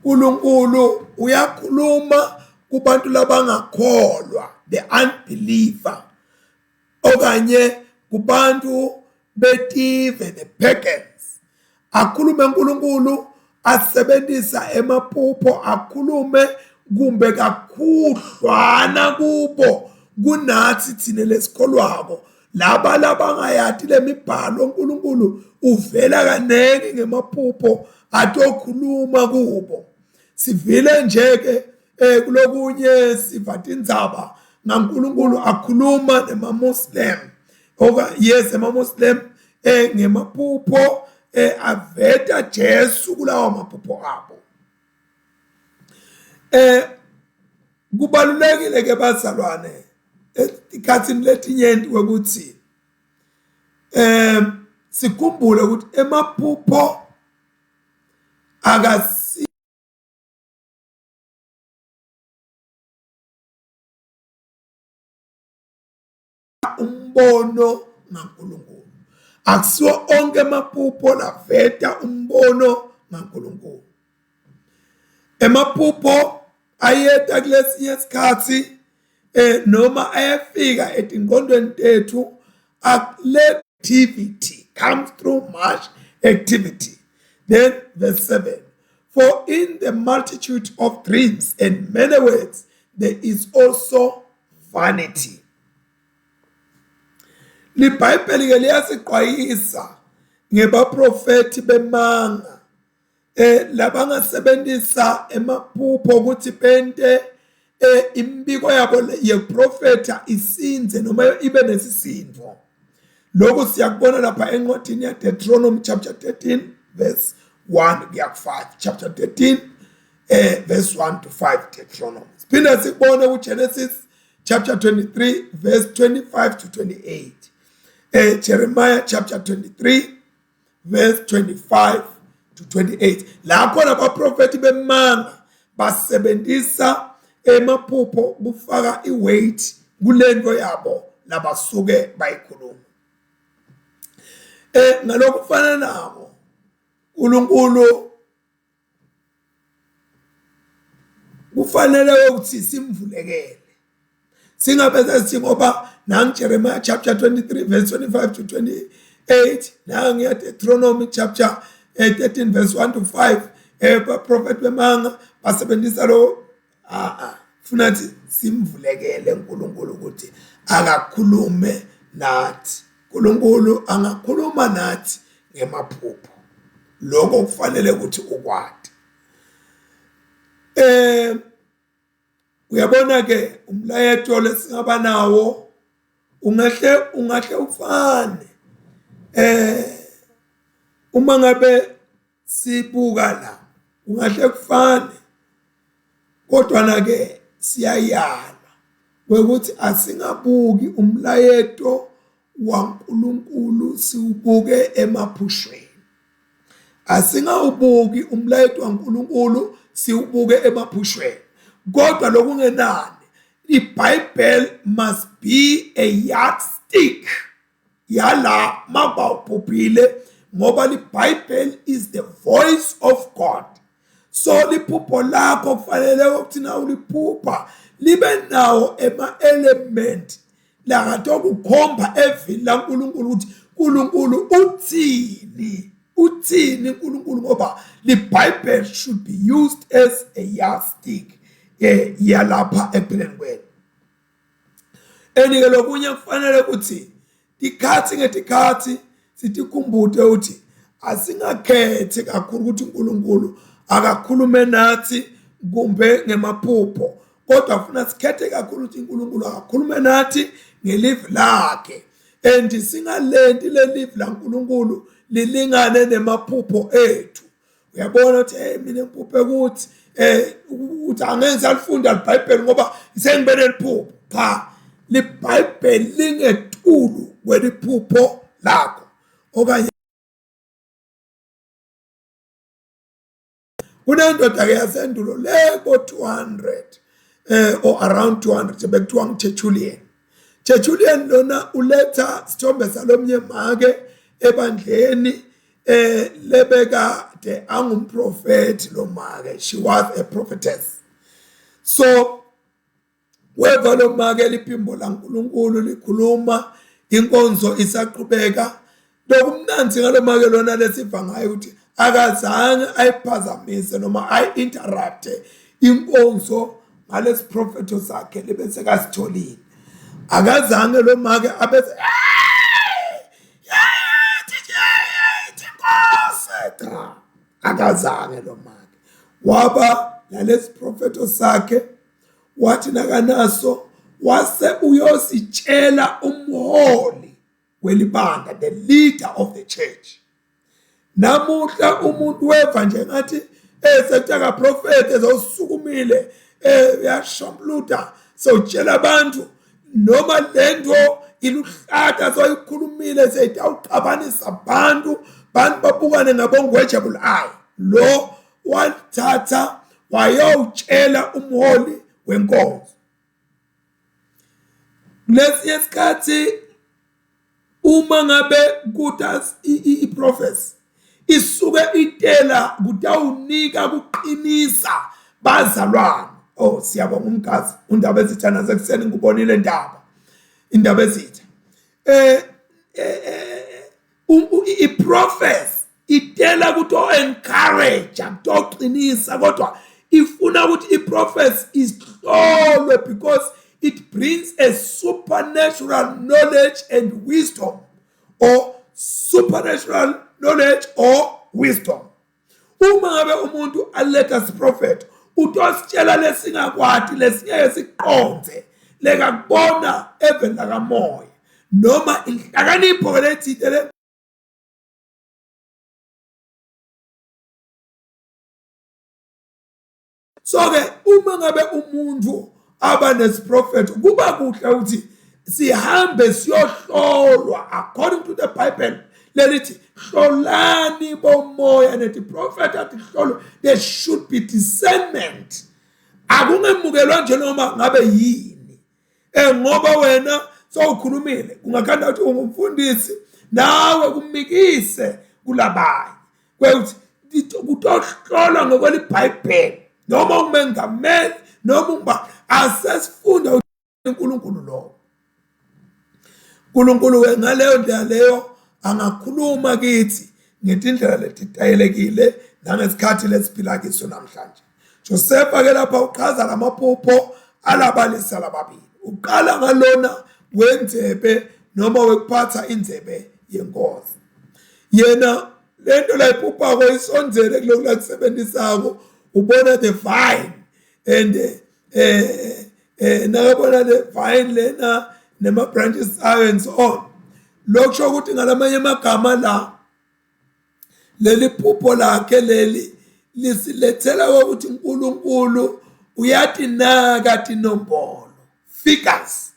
uNkulunkulu uyakhuluma kubantu labangakholwa, the unbeliever, okanye kubantu betive, the pagans. Akhulume uNkulunkulu asebenzisa emaphupho, akhulume kumbe kakhudlwana kubo kunathi thina lesikholwako. Laba labangayati lemibhalo, uNkulunkulu uvela kanengi ngemaphupho atokhuluma kubo. Sivile nje ke kulokunye siva tindzaba ngaNkulunkulu akhuluma nemaMuslim, oka yes, emaMuslim ngemaphupho, aveta Jesu kulawa maphupho abo. Kubalulekile ke bazalwane etikhatsini letinyenti ukuthi sikhumbule ukuthi emaphupho akasi umbono ngaNkulunkulu. Akusiwo onke amaphupho laveta umbono ngaNkulunkulu. Emaphupho ayeta kulesinye isikhathi noma ayafika etingqondweni tethu, activity comes through much activity. Then verse 7, for in the multitude of dreams and many words there is also vanity. LiBhayibheli ke liyasiqwayisa ngebaprofeti bemanga labangasebenzisa emaphupho ukuthi bente imbiko yabo yeprofetha isinze noma ibe nesisindo. Lokhu siyakubona lapha encwadini ya Deuteronomy chapter 13 verse 1 kuya ku 5, chapter 13 verse 1 to 5 Deuteronomy. Siphinde sikubone kuGenesis chapter 23 verse 25 to 28, Jeremiah chapter 23 verse 25 to 28. La khona abaprofeti bemanga basebenzisa emaphupho kufaka iweight kulento yabo labasuke bayikhuluma. Ngalokhu kufana nabo uNkulunkulu kufanele ukuthi simvulekele, singabe sesithi ngoba nangu Jeremiah chapter 23 verse 25 to 28, nangu Deuteronomy chapter 13 verse 1 to 5, prophet bemanga basebenzisa lo. Funa thi simvulekele uNkulunkulu ukuthi akakhulume nathi. uNkulunkulu angakhuluma nathi ngemaphupho, lokho kufanele ukuthi ukwati. Uyabona ke umlayeto lesingaba nawo ungahle ufane uma ngabe sibuka la, ungahle kufane, kodwa na ke siyayala ukuthi asingabuki umlayeto waNkulunkulu siwubuke emaphushweni. Asingawubuki umlayeto waNkulunkulu siwubuke emaphushweni, kodwa lokungenani iBhayibheli must be a yardstick yala mabawubhubhile, ngoba iBhayibheli is the voice of God. So liphupho lakho kufanele ukuthi na uliphupha libe nawo ema element lakatokukhomba evini laNkulunkulu ukuthi uNkulunkulu uthini, uthini uNkulunkulu, ngoba liBhayibheli should be used as a yardstick yalapha ekuphileni kwenu. Enike lokunye kufanele ukuthi tikhathi ngetikhathi sitikhumbute ukuthi asingakhethi kakhulu ukuthi uNkulunkulu akakhulume nathi kumbe ngemaphupho, kodwa funa sikhethe kakhulu ukuthi uNkulunkulu akakhulume nathi ngelivi lakhe. And singalenti lelivi laNkulunkulu lilingane nemaphupho ethu. Uyabona ukuthi hey mina ngiphuphe ukuthi eh ukuthi angeke ngisalifunda liBhayibheli ngoba sengibe neliphupho. Cha, liBhayibheli lingetulu kweliphupho lakho. Okanye kunendoda-ke yasendulo le ko-200 or around 200 bekuthiwa nguTertullian. Tertullian lona uletha sithombe salomnye make ebandleni lebekade angumprofeti lo make, she was a prophetess. So weva lo make liphimbo laNkulunkulu likhuluma, inkonzo isaqhubeka. Lokumnandzi ngalo make lona lesiva ngayo ukuthi akazange ayiphazamise noma ayi-interrupte inkonzo ngalesi profetho sakhe lebese kasitholile. Akazange lo make abese cha, akazange lo make waba nalesi profetho sakhe. Wathi nakanaso wase uyositshela umholi welibandla, the leader of the church. Namuhla umuntu weva nje ngathi esetaka prophet ezosukumile uyashompluta sewutshela abantu noma lento iluhlata soyikhulumile seyitawuxabanisa abantu, bantu babukane ngabongweja bulayi. Lo wathatha wayowutshela umholi wenkonzo. Kulesinye isikhathi uma ngabe kuta i-prophecy isuke itela kutawunika kuqinisa bazalwane. Oh, siyabonga umgazi undaba ezitha nasekuseni ngikubonile indaba indaba ezitha i-prophecy itela ukuthi encourage kutoqinisa, kodwa ifuna ukuthi i-prophecy ihlolwe because it brings a supernatural knowledge and wisdom, or supernatural knowledge or wisdom. Uma ngabe umuntu aletha siprofetho utositshela lesingakwati lesingeke siqonde lekakubona eveni lakamoya noma inhlakanipho lethile le. So ke uma ngabe umuntu aba nesiprofetho kuba kuhle ukuthi sihambe siyohlolwa according to the Bible lelithi hlolani bomoya netiprofetho atihlolwe, there should be discernment. Akungemukelwa nje noma ngabe yini ngoba wena sowukhulumile kungakhanda ukuthi ungumfundisi nawe kumikise kulabanye kwekuthi kutohlolwa ngokweliBhayibheli noma umengameli noma unguba asesifunda uNkulunkulu lo. uNkulunkulu ke ngaleyo ndlela leyo angakhuluma kithi ngetindlela letitayelekile nangesikhathi lesiphila kiso namhlanje. Josefa ke lapha uchaza lamaphupho alabalisa lababili. Uqala ngalona wenzebe noma wekuphatha indzebe yenkosi. Yena lento layiphuphako isondzele kulokhu lakusebenzisako, ubona the vine and nakabona le vine lena nema branches ayo and so on. Lokusho ukuthi ngalamanye amagama la leli phupho lakhe leli lisilethela ukuthi uNkulunkulu uyatinaka tinombolo, figures.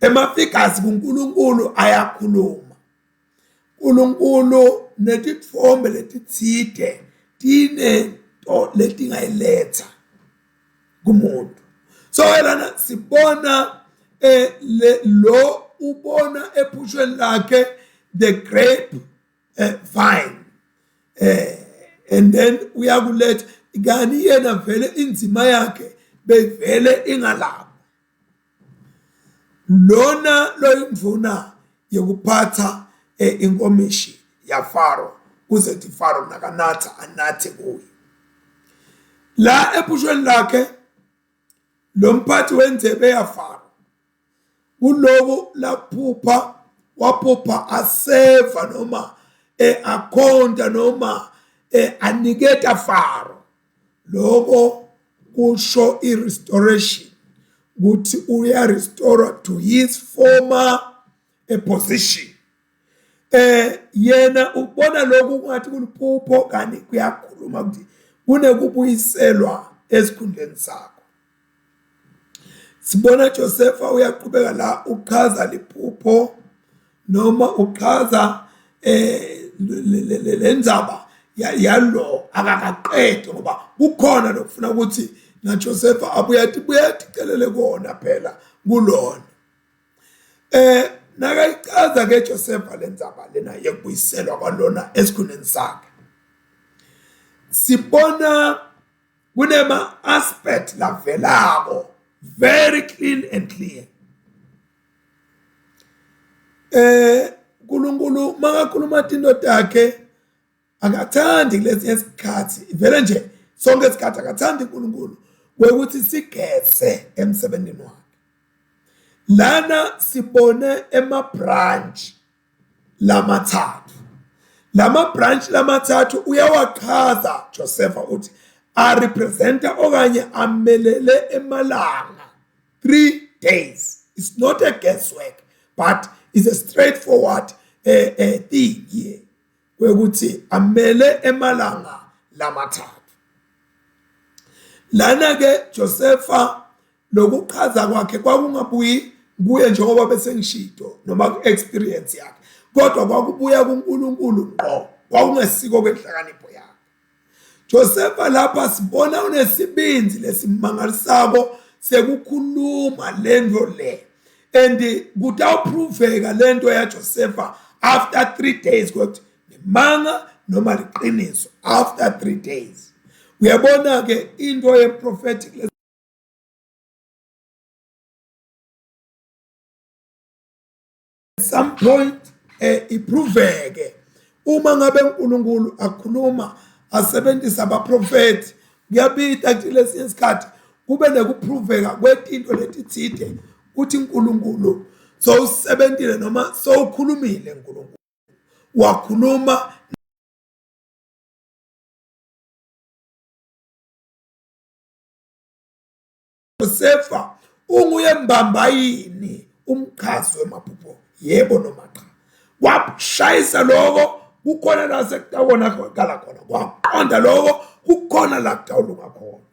Ema-figures kuNkulunkulu ayakhuluma. uNkulunkulu netitfombe letitsite tinento letingayiletha kumuntu. So lana sibona lo ubona ephushweni lakhe the grape vine and then uyakuletha kani yena vele inzima yakhe bevele ingalapho. Lona loyindvuna yekuphatha inkomishi yaFaro kuze kuthi Faro nakanatha anathe kuye. La ephushweni lakhe lo mphathi wenzebe yaFaro kuloku laphupha waphupha aseva noma akhonta noma aniketa Faro. Lokho kusho i-restoration ukuthi uya-restore to his former a position. Yena ubona lokhu kungathi kuliphupho kanti kuyakhuluma ukuthi kunekubuyiselwa esikhundleni sakho. Sibona Josefa uyaqhubeka la uchaza liphupho noma uchaza le ndzaba yalo akakaqedi ngoba kukhona lokufuna ukuthi naJosefa abuye athi buye aticelele kona phela kulona. Nakayichaza ke Josefa lendzaba lena yekubuyiselwa kwalona esikhundleni sakhe, sibona kunema aspect lavelako very clean and clear. uNkulunkulu makakhuluma tinto takhe akathandi kulesinye isikhathi, vele nje sonke isikhathi akathandi uNkulunkulu kwekuthi sigese emsebenzini wakhe. Lana sibone ema branch lamathathu, lama branch lamathathu uyawachaza Josepha uthi a representa okanye amelele emalanga 3 days. It's not a guesswork, but it's a straightforward thing here kwekuthi amele emalanga lamathathu. Lana ke Josepha lokuchaza kwakhe kwakungabuyi kuye njengoba bese ngishito noma ku-experience yakhe, kodwa kwakubuya kuNkulunkulu ngqo, kwakungesiko kwenhlakanipho yakhe. Josepha lapha sibona unesibinzi lesimangalisako sekukhuluma lento le, and kutawuproveka lento yaJosepha after 3 days ukuthi manga noma liqiniso. After 3 days uyabona ke into ye prophetic some point iproveke uma ngabe uNkulunkulu akhuluma asebenzisa abaprofeti. Kuyabita kuthi lesinye isikhathi kube nekuproveka kwetinto letitsite kuthi uNkulunkulu sowusebentile noma sowukhulumile. uNkulunkulu wakhuluma. Josefa unguye mbamba yini umchazi wemaphupho, yebo noma cha? Kwashayisa lokho, kukhona la sekutawona kala khona, kwaqonda lokho, kukhona la kutawulunga khona.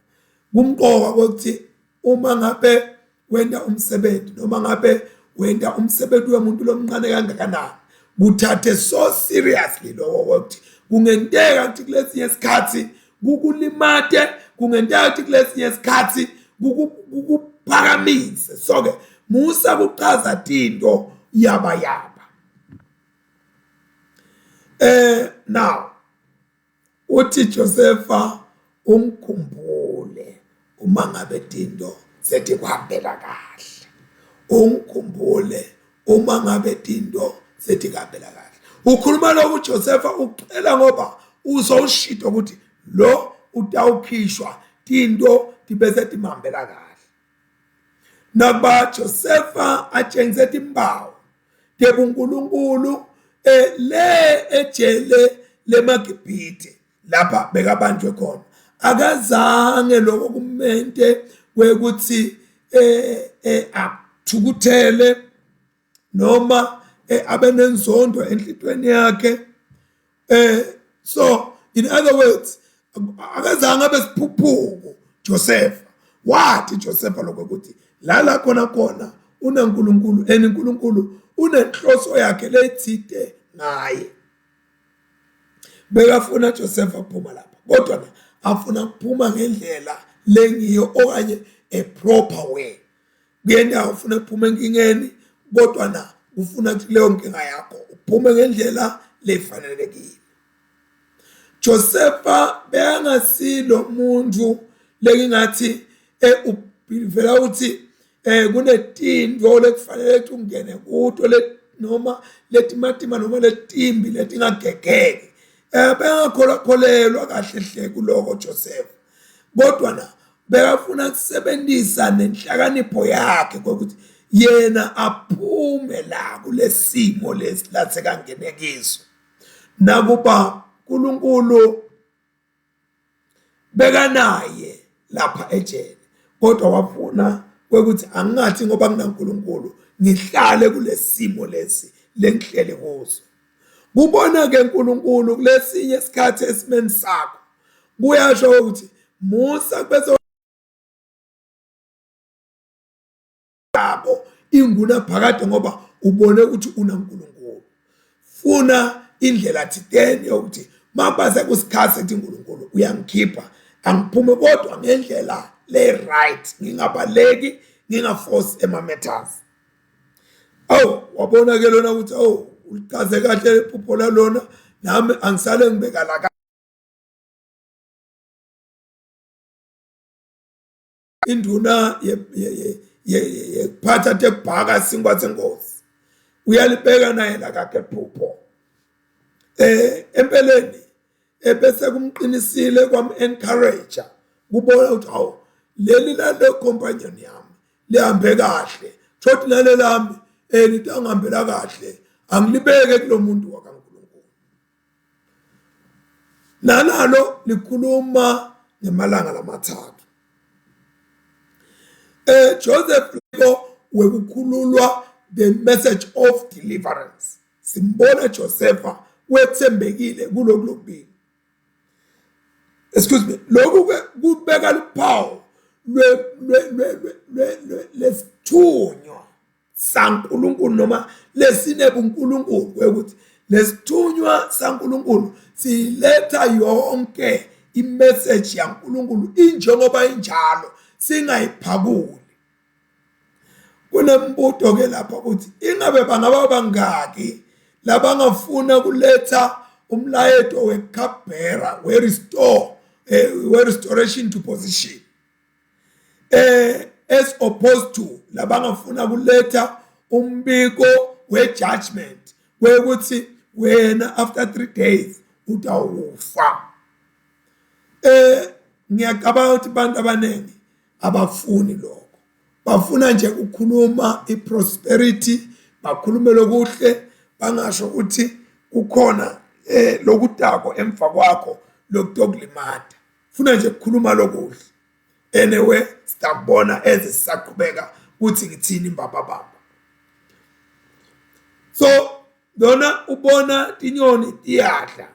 Kumqoka ukuthi uma ngabe wenta umsebenzi noma ngabe wenta umsebenzi wemuntu lomncane kangakanani, kuthathe so seriously lokho ukuthi kungenteka ukuthi kulesinye isikhathi kukulimate, kungenteka ukuthi kulesinye isikhathi kukuphakamise. So ke musa kuchaza tinto yaba yaba. Now uthi Josepha ungikhumbule uma ngabe tinto setikuhambela kahle, ungikhumbule uma ngabe tinto setikuhambela kahle. Ukhuluma lokhu Josepha ucela ngoba uzowushito ukuthi lo utawukhishwa tinto tibese timhambela kahle. Nakuba Josepha atshengise timpawu tebuNkulunkulu le ejele lemaGibhithe lapha bekabanjwe khona, akazange lokho kumente kwekuthi athukuthele noma abe nenzondo enhlitweni yakhe. So in other words, akazange abe siphuphuku Joseph. Wathi Joseph lokho ukuthi la khona khona unaNkulunkulu and uNkulunkulu unenhloso yakhe lethide ngaye. Bekafuna Joseph aphuma lapha, kodwa afuna ukuphuma ngendlela lengiyo okanye a proper way. Kuyena ufuna ukuphuma enkingeni, kodwa na ufuna ukuthi leyo nkinga yakho uphume ngendlela lefanelekile. Josepha bekangasilo muntu lengingathi ubhilivela ukuthi kunetinto lekufanele ukuthi ungene kuto le noma letimatima noma letimbi letingagegeki. Bengakholwa kahle hle kuloko Joseph, kodwa na bekafuna kusebenzisa nenhlakanipho yakhe ukuthi yena aphume la kulesimo lesi lasekangene kiso. Nakuba uNkulunkulu bekanaye lapha ejele, kodwa wafuna kwekuthi angingathi ngoba kunaNkulunkulu ngihlale kulesimo lesi lengihlele kuso. Kubona ke uNkulunkulu kulesinye isikhathi esimeni sakho kuyasho ukuthi musa bese yabo inguna phakade ngoba ubone ukuthi unaNkulunkulu. Funa indlela thiteni yokuthi mabase kusikhathi sethi uNkulunkulu uyangikhipha angiphume kodwa ngendlela le right ngingabaleki ngingaforce ema matters. Awu wabona ke lona ukuthi awu ulichaze kahle iphupho lalona nami angisale ngibeka la induna yekuphatha tekubhaka sinkwa senkosi uyalibeka naye lakakhe phupho eh empeleni ebese kumqinisile kwam encourage kubona ukuthi hawu leli lale companion yami lihambe kahle thothi nale lami eh litangihambela kahle angilibeke kulomuntu wakaNkulunkulu Nanalo likhuluma ngemalanga lamathathu. Eh Joseph ko wekukhululwa the message of deliverance. Simbona Josepha wethembekile kulokhu lokubili. Excuse me, lokhu ke kubeka luphawu lwe lwe lwe lesithunywa saNkulunkulu noma lesinebuNkulunkulu ukuthi lesithunywa saNkulunkulu siletha yonke imessage yaNkulunkulu injengoba injalo singayiphakuli. Kunembuto ke lapha ukuthi ingabe bangaba bangaki labangafuna kuletha umlayeto we-cupbearer we-restore eh, we-restoration to position eh as opposed to labangafuna kuletha umbiko we-judgment wekuthi wena after 3 days utawufa. Eh ngiyacabanga ukuthi abantu abaningi abafuni lokho, bafuna nje ukukhuluma i-prosperity, bakhulume lokuhle, bangasho ukuthi kukhona eh lokudako emva kwakho lokutokulimata. Funa nje ukukhuluma lokuhle. Anyway, sitakubona eze sisaqhubeka ukuthi ngithini imbaba baba. So lona ubona tinyoni tiyadla.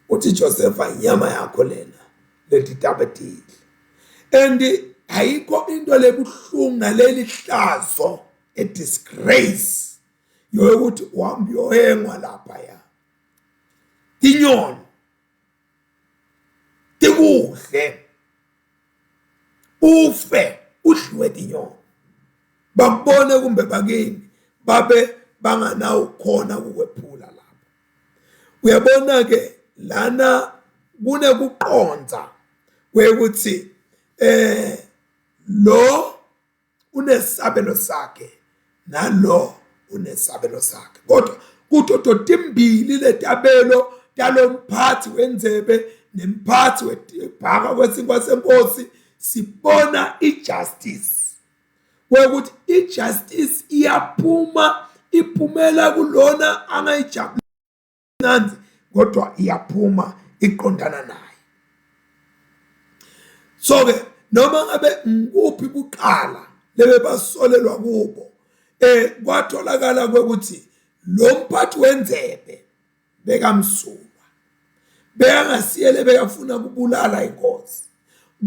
Uthi Josepha inyama yakho lena leti tabe tidla. And ayikho into lebuhlungu naleli hlazo a disgrace yokuthi uhamba uyohengwa lapha ya. Tinyoni tikuhle ufe udliwe tinyoni bakubone kumbe bakini babe banganawo khona ukwephula lapho. Uyabona ke lana kunekuqonda kwekuthi eh lo unesabelo sakhe nalo unesabelo sakhe, kodwa kuto totimbili letabelo talomphathi wendzebe nemphathi webhaka kwesinkwa senkosi sibona ijustice kwekuthi ijustice iyaphuma iphumela kulona angayijabuli nanzi kodwa iyaphuma iqondana naye. So ke noma ngabe ngikuphi kuqala lebe basolelwa kubo eh kwatholakala ukuthi lo mphathi wenzebe bekamsulwa, bekangasiyele bekafuna kubulala inkosi,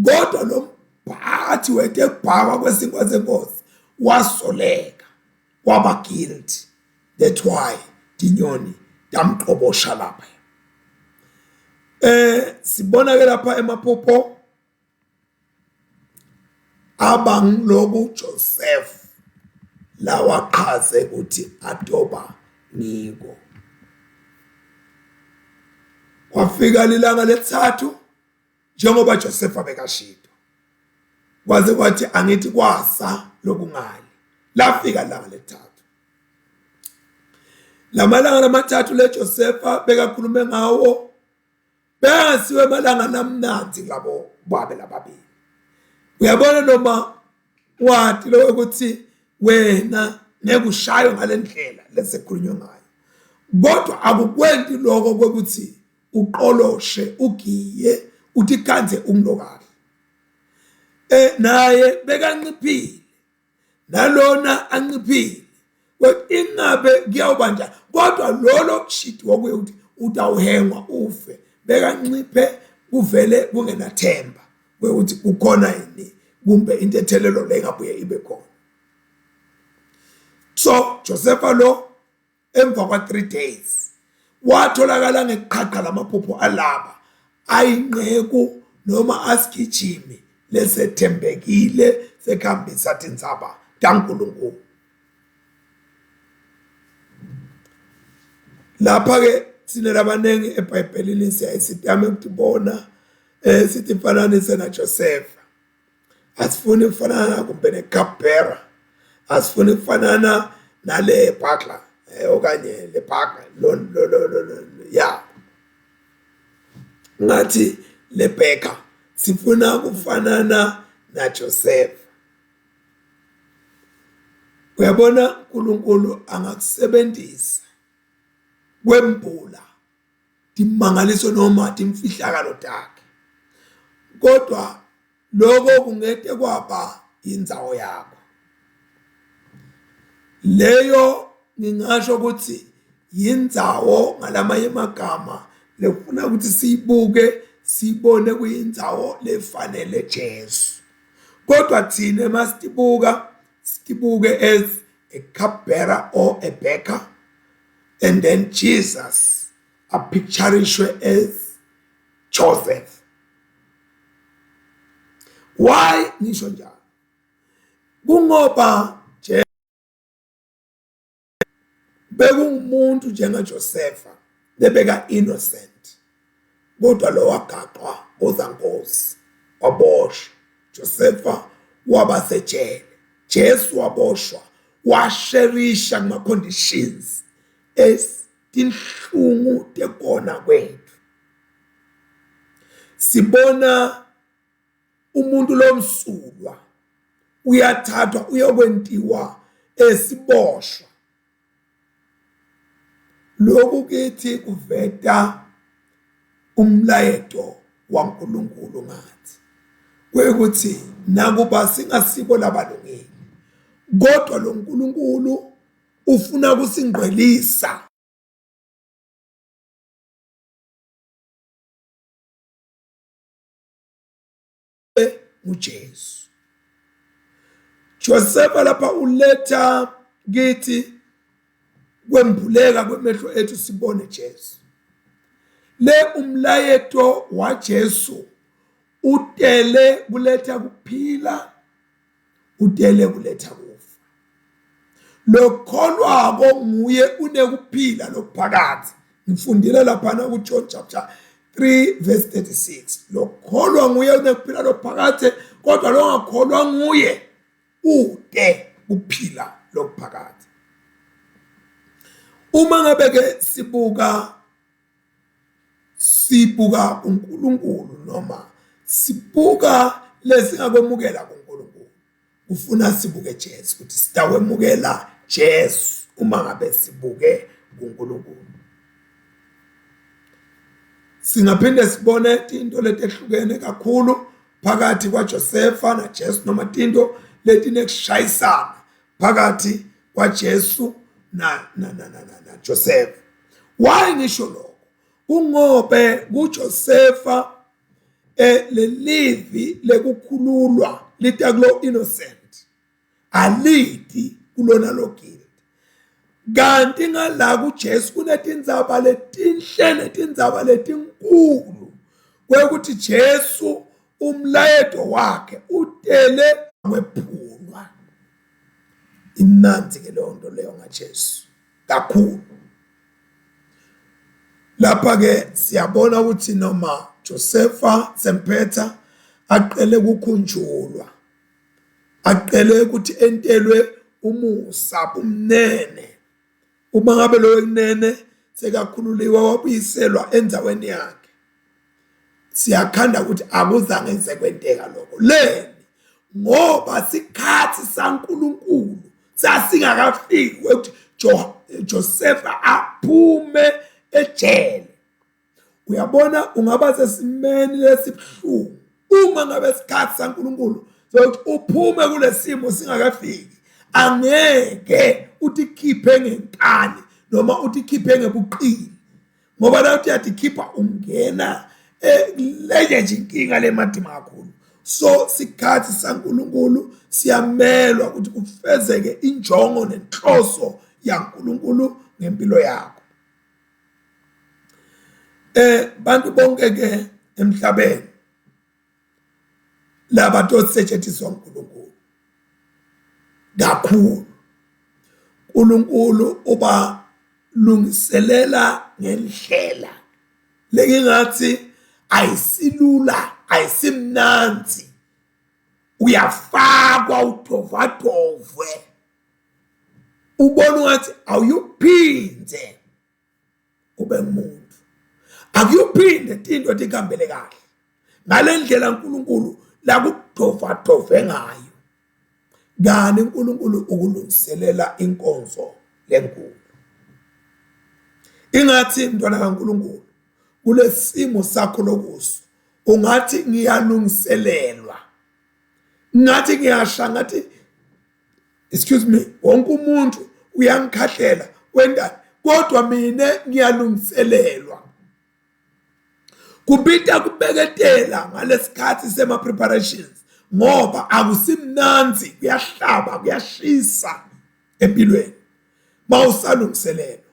kodwa lo mphathi wetebhakwa kwesinkwa senkosi wasoleka waba guilty. That's why tinyoni tamqobosha lapha. Eh sibona ke lapha emaphupho abangiloku Joseph lawaqhaze ukuthi atoba ngiko. Kwafika lilanga lesithathu njengoba Josefa bekashito, kwaze kwathi angithi kwasa lokungali, lafika langa lesithathu. Lamalanga lamathathu leJosefa bekakhulume ngawo bengasiwe emalanga lamnandzi labo babe lababili. Uyabona noma wati lo ukuthi wena ngeke ushaywe ngale ndlela lesekukhulunywe ngayo, kodwa akukwenti lokho kwekuthi uqoloshe ugiye uthi khanze umlokahle. Eh naye bekanciphile. Nalona anciphile. Ingabe kuyawuba njani? Kodwa lolo kushidiwa kuye ukuthi utawuhengwa ufe, bekanciphe kuvele kungenathemba kwekuthi kukhona yini kumbe intethelelo le ingabuye ibe khona. So Josefa lo emva kwa 3 days watholakala ngeqhaqha lamaphupho alaba ayinqeku noma asigijimi lesethembekile sekuhambisa tindzaba taNkulunkulu. Lapha ke thina labaningi eBhayibhelini siyaye sitame ukutibona sithi fananise naJosefa. Asifuni kufanana kumbe ne-cup bearer, asifuni kufanana nale butler okanye le butler lo lo lo lo ya ngathi le baker, sifuna kufanana naJosefa. Uyabona uNkulunkulu angakusebenzisa kwembula timangaliso noma timfihlakalo takhe, kodwa lokho kungete kwaba indzawo yakho leyo. Ngingasho ukuthi yindzawo ngalamanye amagama lekufuna ukuthi siyibuke siyibone kuyindzawo lefanele Jesu, kodwa thina masitibuka sitibuke as a cup bearer or a baker, and then Jesus apicturishwe as Joseph. Why ngisho njalo? Kungoba bekungumuntu njengaJosefa bebeka innocent, kodwa lo wagaqwa ozankosi waboshwa. Josefa waba sejele, Jesu waboshwa, washerisha kuma conditions etinhlungu tekona kwethu. Sibona umuntu lomsulwa uyathathwa uyokwentiwa esiboshwa. Lokhu kithi kuveta umlayeto waNkulunkulu ngathi kwekuthi nakuba singasibo labalungile, kodwa lo nkulunkulu ufuna kusingcwelisa. nguJesu. Josefa lapha uletha kithi kwembuleka kwemehlo ethu sibone Jesu. Le umlayeto waJesu utele kuletha kuphila, utele kuletha kufa. Lokholwako nguye unekuphila lokuphakathi. Ngifundile laphana kuJohn chapter 3 verse 36. Lokholwa nguye unekuphila lokuphakathe, kodwa longakholwa nguye ude kuphila lokuphakathe. Uma ngabe ke sibuka uNkulunkulu noma sibuka lesingakwemukela kuNkulunkulu, ufuna sibuke Jesu ukuthi sitakwemukela Jesu uma ngabe sibuke kuNkulunkulu. Singaphinde sibone tinto letehlukene kakhulu phakathi kwaJosefa naJesu, noma tinto letinekushayisana phakathi kwaJesu na na na na, na, na Josefa. Why ngisho lokho? Kungobe kuJosefa lelivi lekukhululwa lita kulo innocent, alidi kulona lo guilt. Kanti ngala kuJesu kunetindzaba letinhle netindzaba letinkulu kwekuthi Jesu umlayeto wakhe utele kwephulwa. Imnandzi ke leyo nto leyo ngaJesu kakhulu. Lapha ke siyabona ukuthi noma Josefa semphetha aqele kukhunjulwa, aqele ukuthi entelwe umusa kumnene. Uma ngabe loyo kunene sekakhululiwe wabuyiselwa endaweni yakhe, siyakhanda ukuthi akuzange nze kwenteka lokho. Leni? Ngoba sikhathi saNkulunkulu sasingakafiki ukuthi Josefa aphume ejele. Uyabona, ungaba sesimeni lesibuhlungu uma ngabe isikhathi saNkulunkulu sokuthi uphume kulesimo singakafiki. Angeke utikhiphe ngenkani noma utikhiphe ngebuqili, ngoba la uyatikhipha ungena eh, lenye nje inkinga lematima kakhulu. So sikhathi saNkulunkulu siyamelwa ukuthi kufezeke injongo nenhloso yaNkulunkulu ngempilo yakho. Eh bantu bonke ke emhlabeni laba tosetshenziswa uNkulunkulu kakhulu. uNkulunkulu uba lungiselela ngendlela lengingathi ayisilula, ayisimnanzi. Uyafakwa udovadovwe, ubona ungathi awuyuphinde ube ngumuntu, akuyuphinde tinto tikuhambele kahle ngale ndlela uNkulunkulu lakudovadove ngayo. Kani uNkulunkulu ukulungiselela inkonzo lenkulu. Ingathi mntwana kaNkulunkulu kulesimo sakho lokuso ungathi ngiyalungiselelwa, ngathi ngiyasha, ngathi excuse me, wonke umuntu uyangikhahlela wendani, kodwa mina ngiyalungiselelwa. Kubita kubeketela ngalesikhathi sema preparations, ngoba akusimnanzi, kuyahlaba, kuyashisa empilweni mawusalungiselelwa.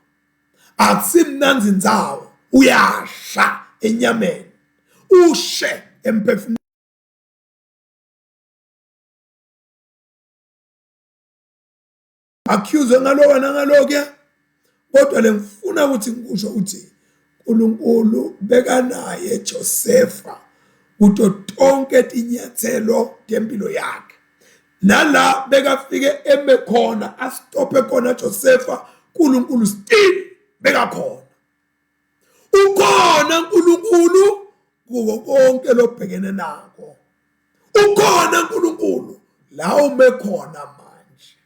Akusimnanzi ndzawo, uyasha enyameni, ushe emphefumulweni. Accuse ngalowa nangalokuya, kodwa lengifuna ukuthi ngikusho ukuthi uNkulunkulu bekanaye Josefa kuto tonke tinyathelo tempilo yakhe. Nala bekafike eme khona, astophe khona Josefa, uNkulunkulu still bekakhona. Ukhona uNkulunkulu kuwo konke lobhekene nako. Ukhona uNkulunkulu la ume khona manje.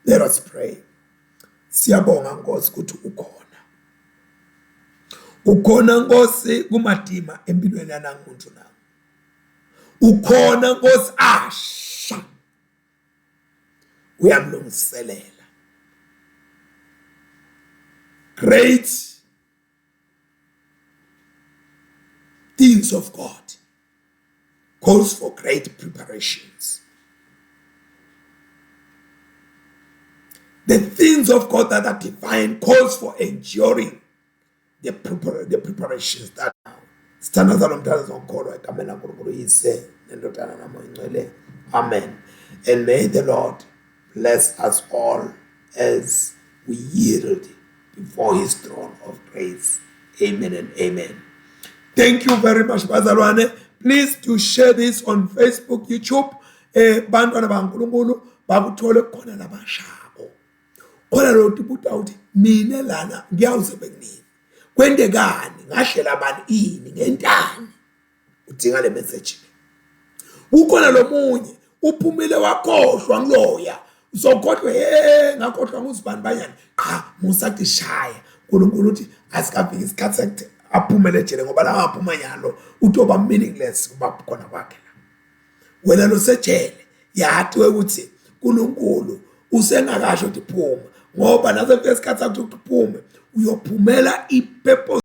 Let us pray. Siyabonga Nkosi ukuthi ukhona. Ukhona Nkosi kumadima empilweni yanangumuntu na. Ukhona Nkosi asha. Uyamlungiselela. Great things of God calls for great preparations. The things of God that are divine calls for enduring the, prepar the preparations that sithandaza lo mthandazo ngokukholwa egameni laNkulunkulu Uyise nendodana naMoya Oyingcwele. Amen. And may the Lord bless us all as we yield before his throne of grace. Amen and amen. Thank you very much, bazalwane. Please do share this on Facebook, YouTube. Eh bantwana baNkulunkulu bakuthole khona labashako. Khona lo tibuta uthi mina lana ngiyawuze bekunini. Kwendekani ngahlela bani ini ngentani? Udinga le message. Ukhona lomunye uphumile wakhohlwa ngiloya. Uzokhohlwa he ngakhohlwa nguzibani banyana. Cha musa kushaya. uNkulunkulu uthi asikafiki isikhathi sokuthi aphumele ejele, ngoba la aphuma nyalo utoba meaningless kuba khona kwakhe la. Wena losejele yathi ukuthi uNkulunkulu usengakasho ukuthi phuma, ngoba nasefika isikhathi sakho ukuthi uphume uyophumela ipurpose.